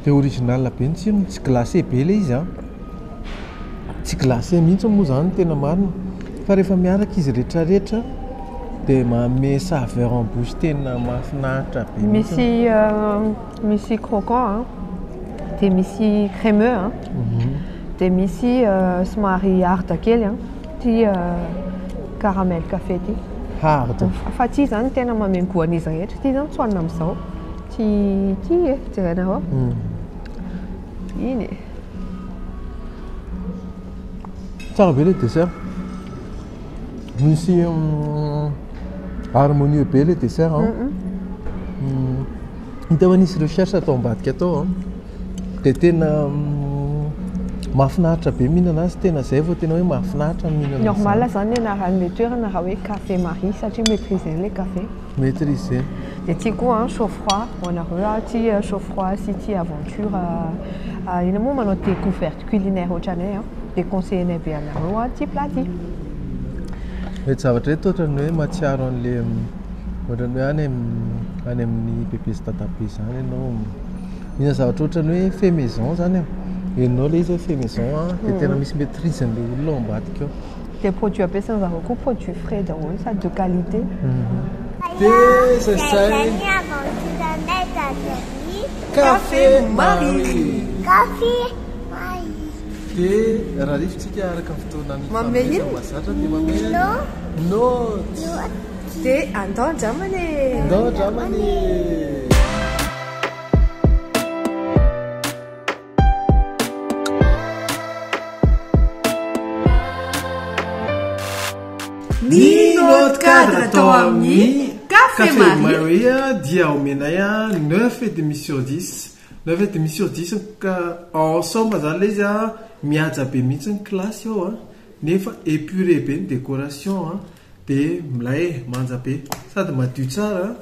Dia original be ny tsirony, tsy glacé be ilay izy an. Tsy glacé mihitsy moa izany no tena marina. Fa rehefa miaraka izy rehetra rehetra dia manome saveur en bouche tena mahafinaritra be mihitsy. Misy misy croquant an, dia misy crémeux an, dia misy somary hard kely an, ity caramel café ity. Hard. Fa ity izany tena manome goût an'izy rehetra, ity izany tsy hohanina amin'izao. Ty ty e, jerenareo. Iny e. Tsara be le dessert. Misy harmonieux be le dessert an. Hita hoe nisy recherche atao ambadika tao an. Dia tena mahafinaritra be mihinana azy, tena zay vao tena hoe mahafinaritra ny mihinana azy. Normal zany ny anaran'ilay toerana raha hoe Café Marie satria maîtriser le café. Maîtriser. Dia ty koa an chaud froid ho anareo an, ty chaud froid sy ty aventure inona moa manao découverte culinaire ohatranay an, dia conseiller-nay be anareo an ty plat ty. Ireto zavatra ireto ohatran'ny hoe mahatsiaro an'le ohatran'ny hoe any any amin'ny bebe sy dadabe izany ianao mihinana zavatra ohatran'ny hoe fait maison izany e. Henonao ilay izy hoe fait maison an, dia tena misy maîtrise an'ilay olona ao ambadika ao. Dia produit ampiasain'ny zareo koa produit frais daholo sady de qualité. Dia zay zay. Ny aventure anay tato amin'ny Café Marie. Café Marie. Dia raha rivotsika araka ny fotoana Manome nifanomezana inona? mahazatra dia manome No. note. Dia andao andramana e. Andao andramana e. Ny note cadre atao amin'ny Café Marie dia omenay 9,5 sur 10. 9,5 sur 10 ka en somme zany ilay izy mihaja be mihitsy ny classe eo nefa épuré be ny décoration dia milay e, manja be sady madio tsara.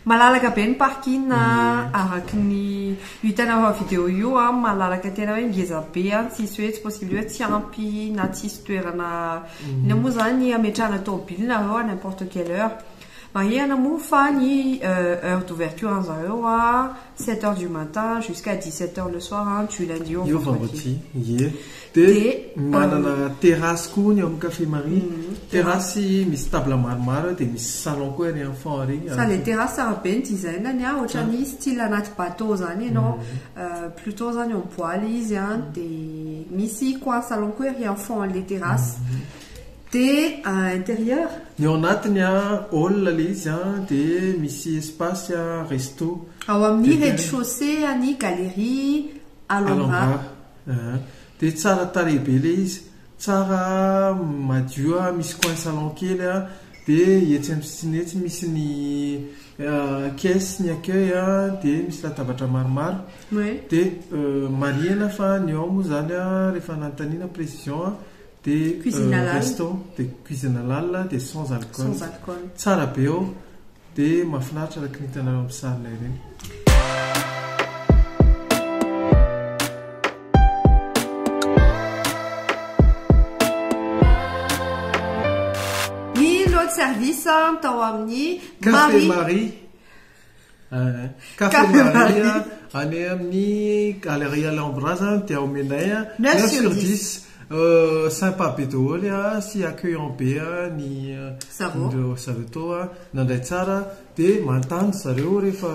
Malalaka be ny parking araka ny io hitanareo amin'ny vidéo io an, malalaka tena hoe ngeza be an, tsisy hoe tsy possible hoe tsy ampy na tsisy toerana inona moa zany hametrahana tomobile nareo à n'importe quelle heure. Marihana moa fa ny heure d'ouverture an'zareo an, 7 heures du matin jusqu'à 17 heures le soir an, du lundi au Io vendredi. vendredi, ie. Dia manana terrasse koa ny ao amin'ny Café Marie. Terrasse misy table maromaro dia misy salon koa ery amin'ny fond ery. Sa le terrasse tsara be ny design-ny an, ohatran'ny style anaty bateau zany ianao. Plutôt zany en bois le izy an, dia misy coin salon koa ery amin'ny fond an'le terrasse. Dia intérieur. Ny ao anatiny an, hall le izy an, dia misy espace resto. Ao amin'ny rez-de-chaussée an'ny galerie Alhambra. Alhambra. Dia tsara tarehy be ilay izy. Tsara, madio, misy coin salon kely, dia etsy amin'ny sisiny etsy misy ny caisse, ny accueil, dia misy latabatra maromaro. Dia marihina fa ny ao moa izany rehefa nanontaniana précision dia Cuisine halal. resto, dia cuisine halal, dia sans alcool. Sans alcool. Tsara be ao. Dia mahafinaritra araka ny hitanareo amin'ny sarinay ireny. Ny lot service tao amin'ny Café Marie. Café Marie any amin'ny Galerie Alhambra zany dia omenay 9 sur 10. Sympa be daholo sy accueillant be ny ireo zareo tao nandray tsara dia manontany zareo rehefa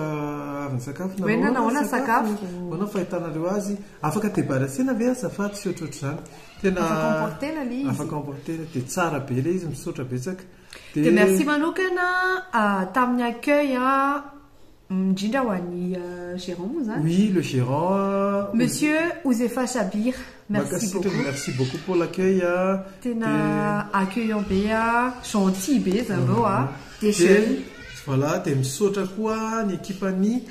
avy nisakafo Hoe nanahoana ny sakafo? Ahoana ny fahitanareo azy? Afaka débarrasser-na ve azafady sy ohatrohatr'izany? Tena Afaka emporter-na ilay izy. Afaka emporter-na dia tsara be ilay izy, misaotra betsaka. Dia merci manokana tamin'ny accueil indrindra ho an'ny gérant moa izany. Oui, le gérant. Monsieur Ouzefa Chabir, merci beaucoup. Merci beaucoup pour l'accueil. Tena accueillant be, gentil be zareo, dia jeune. Voilà, dia misaotra koa ny ekipan'ny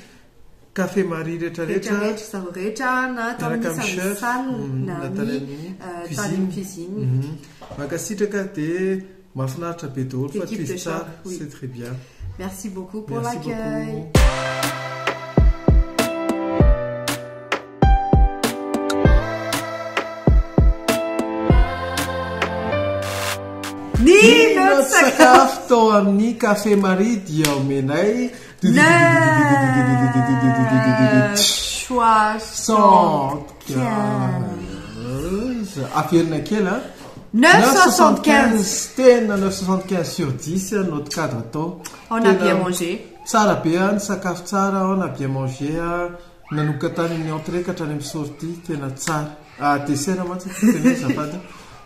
Café Marie rehetra rehetra. Rehetra rehetra, zareo rehetra na tao Miaraka amin'ny amin'ny chef, salle na na tany amin'ny amin'ny tany amin'ny cuisine. cuisine. Mankasitraka dia. Mahafinaritra be daholo fa L'équipe de tohizo tsara, choc, oui. c'est très bien. Merci beaucoup pour Merci l'accueil. beaucoup. Ny Ny sakafo tao amin'ny Café Marie dia omenay 9,75. Averina kely a. 9,75. Tena 9,75 sur 10 notre cadre tao. On a Tena bien mangé. Tsara be a, ny sakafo tsara, on a bien mangé a. Nanomboka tany amin'ny entrée ka hatrany amin'ny sortie, tena tsara. Ah, dessert mantsy tsy tena azafady.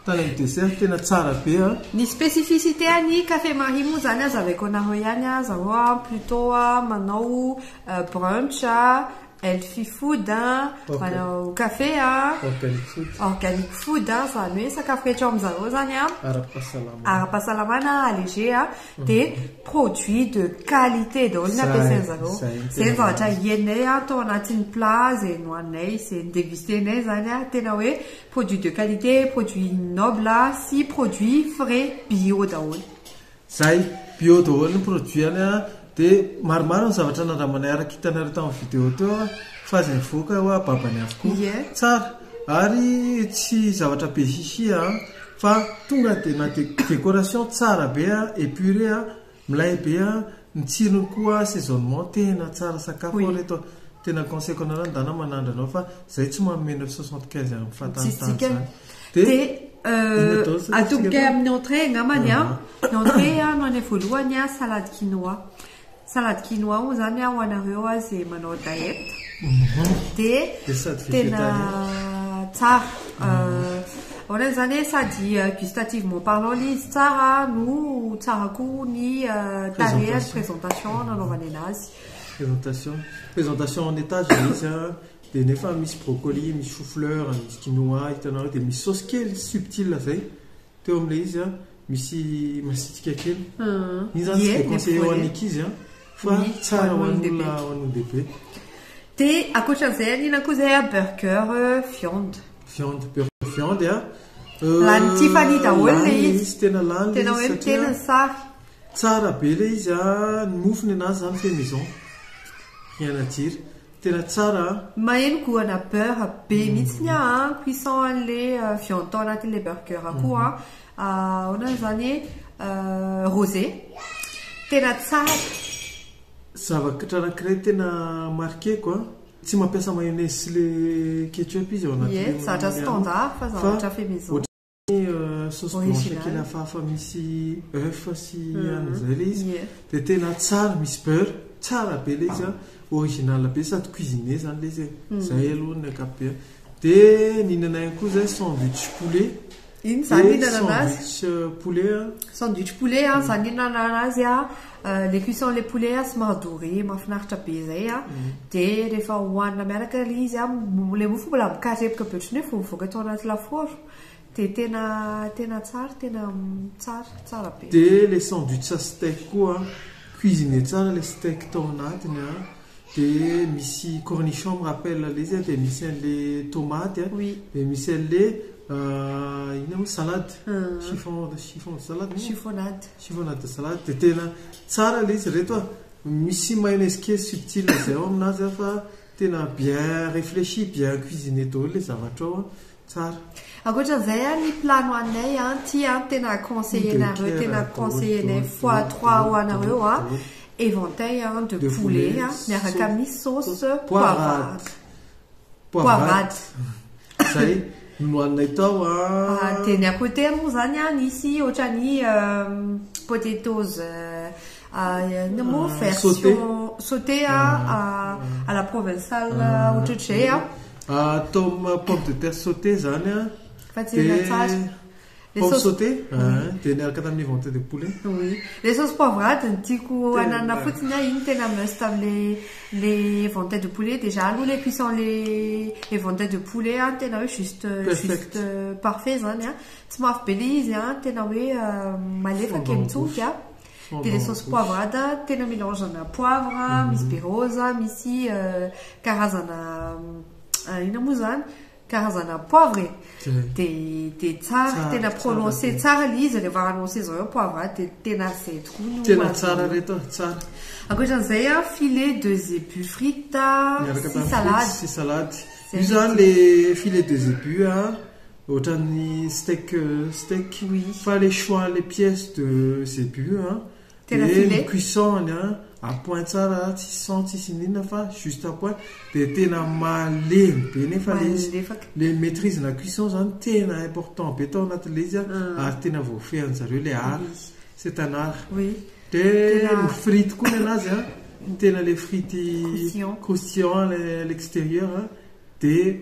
Tany amin'ny dessert tena tsara be a. Ny spécificité any Café Marie moa zany azavaiko anareo ihany a, zareo a plutôt a manao brunch a, healthy food a, Ok. manao café a, Organic food. organic food a, zany hoe sakafo rehetra ao amin'zareo zany a. Ara-pahasalamana. Ara-pahasalamana allégé a, dia produit de qualité daholo ny Zay, ampiasain'zareo. zay ny Zay tena ny zavatra iainay a tao anatin'ny plat zay nohaninay, zay nodégustenay zany a, tena hoe produit de qualité, produit noble a, sy produit frais bio daholo. Zay, bio daholo ny produit any a, dia maromaro ny zavatra nandramanay araka hitanareo tamin'ny vidéo teo a, fa zay nivoaka hoa babany avokoa. Ie. Tsara, ary tsy zavatra be hihi a, fa tonga dia na décoration tsara be a, épuré a, milay be a, ny tsirony koa assaisonnement tena tsara sakafo Oui. ao reto. Tena conseil-ko anareo ndana manandrana fa zay tsy manome 9,75 amin'ny fahatanitany Tsisy dikany. zany. Dia Dia, inona daholo sakafo atomboka tsika amin'ny entrée angambany a. Ny entrée a, no any voalohany a, salade quinoa. Salade quinoa moa zany a, ho anareo a zay manao diet. Dia Dia sady tena végétarien. tsara. Ahoana zany hoe sady gustativement parlant ilay izy tsara no tsara koa ny tarehy Présentation. présentation nanaovany anazy. Présentation. Présentation en étage ilay izy a, dia nefa misy brocoli, misy chou-fleur, misy quinoa, hitanareo, dia misy sauce kely subtile zay teo amin'ilay izy a, misy masitika kely. Iny zany tsy Ie, dia conseillé ho le an'ny ankizy a, fa Oui, tsara ho ho an'olon-dehibe. an'olona ho an'olon-dehibe. Dia ankoatran'izay anina koa izay a, burger viande. Viande, burger viande a. Lany Tiffany daholo Lany ilay izy. izy, tena lany Tena ilay hoe izy miteny satria ny sary. Tsara be ilay izy a, ny mofony anazy zany fait maison. Rien à dire. Tena tsara a. Maheno goana beurre be mihitsy ny a, cuisson an'ilay viande tao anatin'ilay burger koa a. Ahoana zany hoe rosé. Tena tsara. Zavatra anankiray tena marqué ko a. Tsy mampiasa mayonnaise sy le ketchup izy ao anatin'ilay Ie, zavatra mayonnaise. standard fa zavatra fait maison. Ohatran'ny sauce blanche Original. kely hafahafa misy œuf sy an'izay ilay izy. Ie. Dia tena tsara, misy beurre, tsara be ilay izy a, original be sady cuisiné zany ilay izy e. Zay aloha ny ankapobeny. Dia nihinana ihany koa zay sandwich poulet. Iny zany Dia nihinana anazy. sandwich poulet a. Sandwich poulet a, zany nihinana anazy a. Les cuissons les poulets a somary doré, mahafinaritra be zay a. Dia rehefa hohanina miaraka ilay izy a, ilay mofo mbola mikarepoka be ohatran'ny hoe vao mivoaka tao anaty lafaoro. Dia tena, tena tsara, tena tsara, tsara be. Dia le sandwich à steak koa a, cuisiné tsara le steak tao anatiny a. Dia misy cornichon me rappelle ilay izy a, dia misy an'le tomate a. Oui. Dia misy an'le inona moa salade. Chiffon, chiffon de salade moa? Chiffonnade. Chiffonnade de salade. Dia tena tsara ilay izy reto a. Misy mayonnaise kely subtile zay ao aminazy a, fa tena bien réfléchi, bien cuisiné daholo ilay zavatra ao a. Tsara. Ankoatran'izay a, ny plat nohaninay a, ty a, tena conseiller-nareo, De tena kera, conseiller-nay daholo, fois daholo, 3 ho daholo, anareo a. daholo. Éventail a, de De poulet poulet, a, miaraka sauce amin'ny sauce sauce poivrade. poivrade. Poivrade. Zay nohaninay tao a. Ah, dia ny à côté moa zany a, nisy ohatran'ny potatoes, inona moa, version Sauté. sauté a, à la provençale, ohatrohatr'izay a. Ah, tom pomme de terre sauté zany a. Fa tsy tena tsara. Les Pomme sauces sautée, dia niaraka tamin'ny éventail de poulet. Oui. Les sauces poivrade, ny tiako Tena. ananana fotsiny a, iny tena must amin'le les éventails de poulet. Déjà aloha les cuissons les éventails de poulet a, tena hoe juste, Perfect. juste parfait zany a. Tsy mafy be le izy a, tena hoe malefaka Fondant mitsofoka a. Fondant Dia les sauces bouche. poivrade, tena mélange ana poivre, misy be rose, misy karazana inona moa zany? karazana poivre e. Dia dia tsara, tena prononcé tsara ilay izy rehefa annoncé zareo poivre dia tena izay tokoa no Tena tsara reto a, tsara. Ankoatran'izay a, filet de zébu frites Miaraka sy tamin'ny salade. frites sy salade. Izay Io izany le filet de zébu a, ohatran'ny steak steak fa le choix le pièce de zébu a, Tena dia filet. ny cuisson-ny a, à point tsara, tsisy sang tsisy n'inona fa juste à point, dia tena malemy be nefa le izy. Malefaka. Le maîtrise na cuisson zany tena important be tao anatin'ilay izy a, ary tena voafehin-jareo le art. C'est un art. Oui. Dia Tena ny frite koa ny anazy a, tena le frite Croustillant. croustillant à l'extérieur a, dia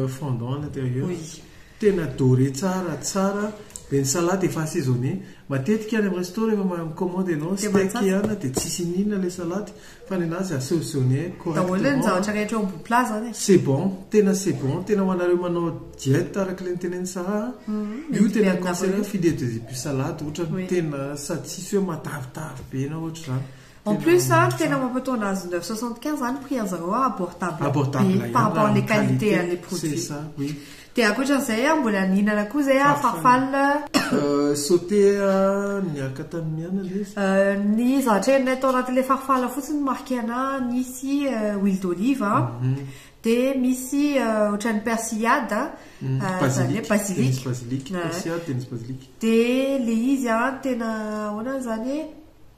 fondant à l'intérieur. Oui. Tena doré tsara, tsara. Dia ny salade efa assaisonné. Matetika any amin'ny resto rehefa mi-commande ianao Dia steak matsatso. ihany dia tsisy n'inona ilay salade fa ny anazy assaisonné Daholo ny correctement. zavatra rehetra eo ambony plat zany e. C'est bon, tena c'est bon, tena ho anareo manao diète araka ilay notenenin'i Sarah, io Mety tena be aminareo. conseillé filet de zébu salade ohatrany Oui. tena sady tsisy hoe matavitavy be na ohatr'izany. En Tena plus, tsara. tena mampataona azy 9,75 zany prix an'zareo abordable Abordable be ihany par rapport raha les ny qualités qualité, an'ilay produit. C'est ça, oui. Dia ankoatran'izay a, mbola nihinana koa izay a, Farfalle. farfalle. Sauté niaraka tamin'ny anana ilay izy. Ny zavatra henonay tao anatin'ilay farfalle fotsiny marqué ana, nisy huile d'olive a, dia misy ohatran'ny persillade a, izany hoe Basilic. basilic. Dia nisy basilic, Ouais. persillade dia nisy basilic. Dia ilay izy a, tena ahoana izany hoe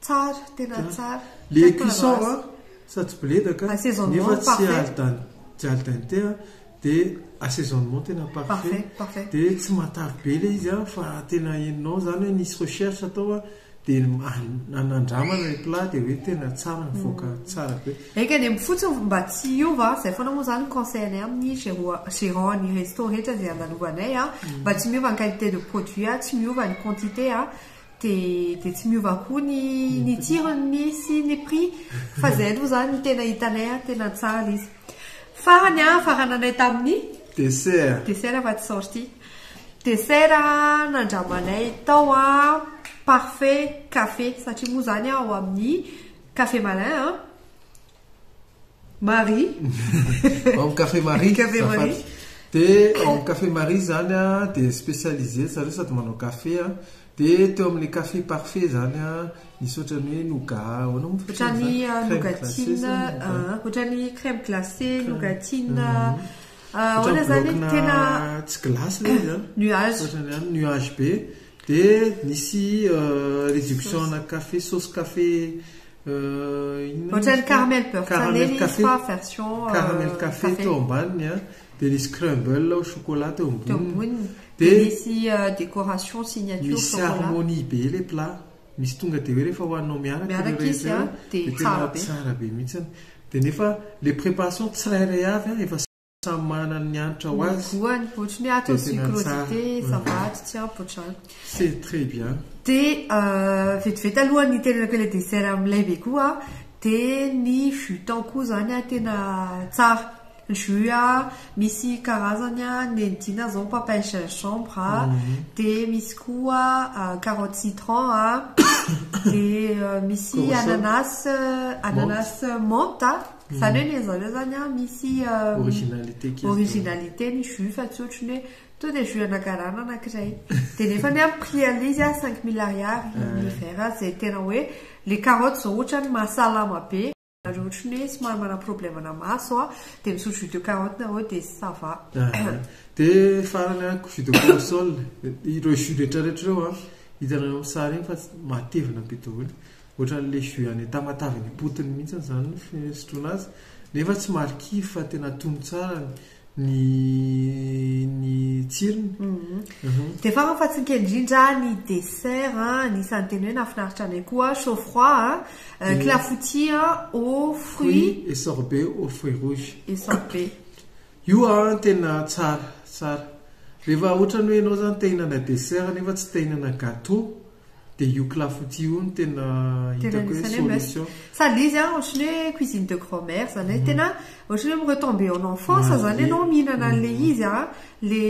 tsara, tena tsara. Le Tsara cuisson tena a, sady tsy boledaka, Assaisonnement nefa tsy parfait. al dente, tsy al dente a, dia assaisonnement tena parfait. Parfait, parfait. Dia tsy matavy be ilay izy a, fa tena henonao izany hoe nisy recherche atao a, dia nanandramana ilay plat dia hoe tena tsara nivoaka tsara be. Eka ny fotsiny mba tsy hiova, izay foana moa izany conseil anay amin'ny gérant ny resto rehetra izay andalovanay a, mba tsy miova ny qualité de produit a, tsy miova ny quantité a, dia tsy miova koa ny tsirony sy ny prix, fa izay aloha izany no tena hitanay a, tena tsara ilay izy. Farany a, farananay tamin'ny dessert. Dessert fa tsy sorti. Dessert a, nandramanay tao a, parfait café, satria moa izany ao amin'ny Café Malin a. Marie. Ao amin'ny Café Marie, Café azafady. Marie. Dia ao amin'ny Café Marie izany a, dia spécialisé zareo sady manao café a. Dia teo amin'ilay café parfait izany a, nisy ohatran'ny hoe nougat, ahoana moa fiantsoana Ohatran'ny, izany? Crème nougatine, glacée sa nougat? ohatran'ny crème glacée, Crème. nougatine, ahoana Ohatran'ny izany bloc-na tena tsy glace ilay izy a. Nuage. Ohatran'ny ihany, nuage be. Dia nisy réduction na café, sauce café, inona Ohatran'ny izy? caramel beurre Caramel salé izy café. fa version, Caramel café café. teo ambaniny a. Dia nisy crumble au chocolat teo Teo amboniny. amboniny. Dia Dia nisy décoration signature misy chocolat. harmonie be ilay plat. Misy tonga dia hoe rehefa hohaninao miaraka Miaraka ireo izy, rehetra a, ireo, dia dia tsara tena be. tsara be mihitsy. Dia nefa les préparations tsirairay avy a, efa samy manana ny hanitra ho azy. Goany, ohatran'ny hoe atao Dia tena sucre tsara. dité, ça va, tsy ampy ohatrany. C'est très bien. Dia vetivety alohan'ny nitenenako ilay dessert amin'ilay be koa, dia ny jus tao koa izany a, tena tsara. Jus a, misy karazany a, nentina zao papaye gingembre a, dia misy koa carotte citron a, dia misy Corossol. ananas menthe a. Izany hoe ny zareo zany a, misy Originalité kely. originalité ny jus fa tsy ohatran'ny hoe to dia jus anakarana anankiray. Dia nefa ny amin'ny prix an'ilay izy a, 5000 ariary ny verre, izay tena hoe les carottes zao ohatrany mahasalama be. Nareo ohatran'ny hoe somary manana problème na maso a, dia misotro jus de carotte nareo dia ça va. Dia farany a, jus de corossol, ireo jus rehetrarehetra ireo a, hitanareo amin'ny sary iny fa matevina be daholo. Ohatran'ilay jus any Tamatave any Potiny mihitsy izany ny fisotroana azy, nefa tsy marikivy fa tena tony tsara ny tsirony. Dia farany fa tsy nikely indrindra ny dessert a, anisan'ny tena hoe nahafinaritra anay koa, chaud froid a, clafoutis a, aux fruits Fruits et sorbet aux fruits rouges. Et sorbet. Io a tena tsara, tsara. Rehefa ohatrany hoe ianao zany te hihinana dessert nefa tsy te hihinana gâteau, Dia io clafoutis io no tena Tena hitako hoe anisan'ny hoe must. solution. Sady izy an, ohatran'ny hoe cuisine de grand-mère zany hoe tena ohatran'ny hoe mi-retomber en enfance zany ianao mihinana an'ilay izy an, le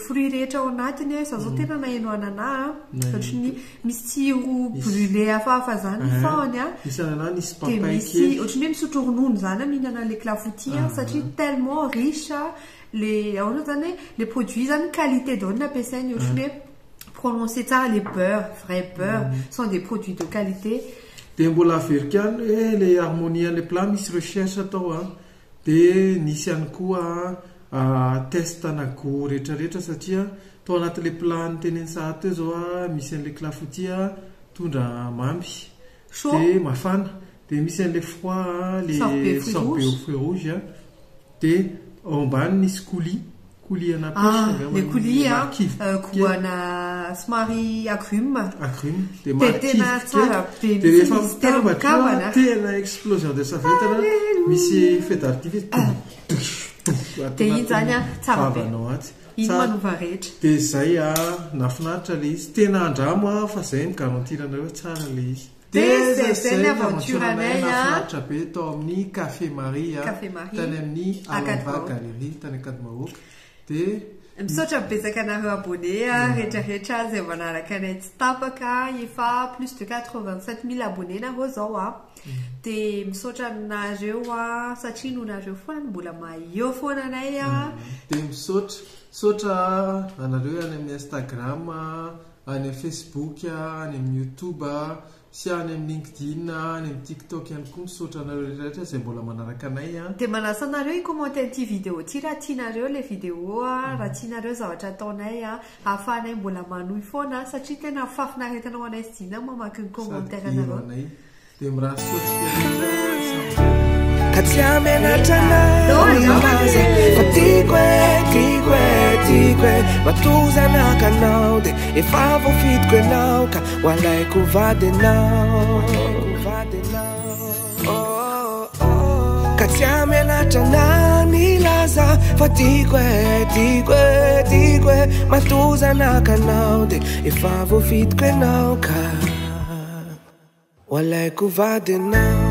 fruits rehetra ao anatiny an, izaho zao tena naheno anana an, ohatran'ny misy tsiro brûlé hafahafa zany ny fahony an, Misy anana, nisy dia papay misy kely. ohatran'ny hoe misotro ronono zany an mihinana an'ilay clafoutis an, satria tellement riche le ahoana zany hoe le produit zany qualité daholo no ampiasainy, ohatran'ny hoe Prononcer tsara le beurre, vrai beurre, sont des produits de qualité. Dia mbola averiko ihany hoe ilay harmonie an'ilay plat misy recherche atao an, dia nisy ihany koa test ana gout rehetra rehetra satria tao anatin'ilay plat notenen'i Sahady teo izao an, misy an'ilay clafoutis mitondra mamy Chaud. dia mafana, dia misy an'ilay froid ilay Sorbet fruits sorbet rouges. aux fruits rouges Dia ao ambany nisy coulis, coulis ana pêche Ah, angamba le coulis a, marikivy kely. goana somary agrumes. Agrumes, dia Dia marikivy tena kely. tsara be Dia mihitsy rehefa izy telo mitambatra mikambana. tena explosion de savette misy feu d'artifice toum toum toum ato Dia iny zany a, anatin'ny tsara be. vavanao atsy. Iny Tsara. manova rehetra. Dia izay a, nahafinaritra ilay izy. Tena andramo a, fa izay no garantir anareo hoe tsara ilay izy. Dia Dia zay zay ny aventure anay a. Nahafinaritra be tao amin'ny Café Marie a. Café Marie. Tany amin'ny Alhambra Ankadimahoaka. Galerie tany Ankadimahoaka. Dia Misaotra betsaka anareo abonné a, rehetra rehetra izay manaraka anay tsy tapaka, efa plus de 87 000 abonnés nareo zao a. Dia misaotra anareo a, satria noho nareo foana no mbola maha eo foana anay a. Dia misaotra, misaotra anareo any amin'ny Instagram, any amin'ny Facebook, any amin'ny YouTube sy any amin'ny LinkedIn, any amin'ny TikTok ihany koa. Misaotra anareo rehetra rehetra izay mbola manaraka anay a. Dia manasa anareo hi-commenter an'ity vidéo ity raha tianareo ilay vidéo a, raha tianareo zavatra ataonay a, ahafahanay mbola manohy foana satria tena fahafinaretana ho anay sy Dina mamaky ny Sady commentaire hero anareo. anay. Dia mirary soa antsika rehetra samy ho. Ka tsy hamenatra anao ny milaza fa tiako e, tiako e, tiako e. Matoa zanaka anao dia efa voafidiko ianao ka ho alaiko vady ianao. Ka tsy hamenatra anao ny milaza fa tiako e, tiako e, tiako e. Matoa zanaka anao dia efa voafidiko ianao ka ho alaiko vady ianao.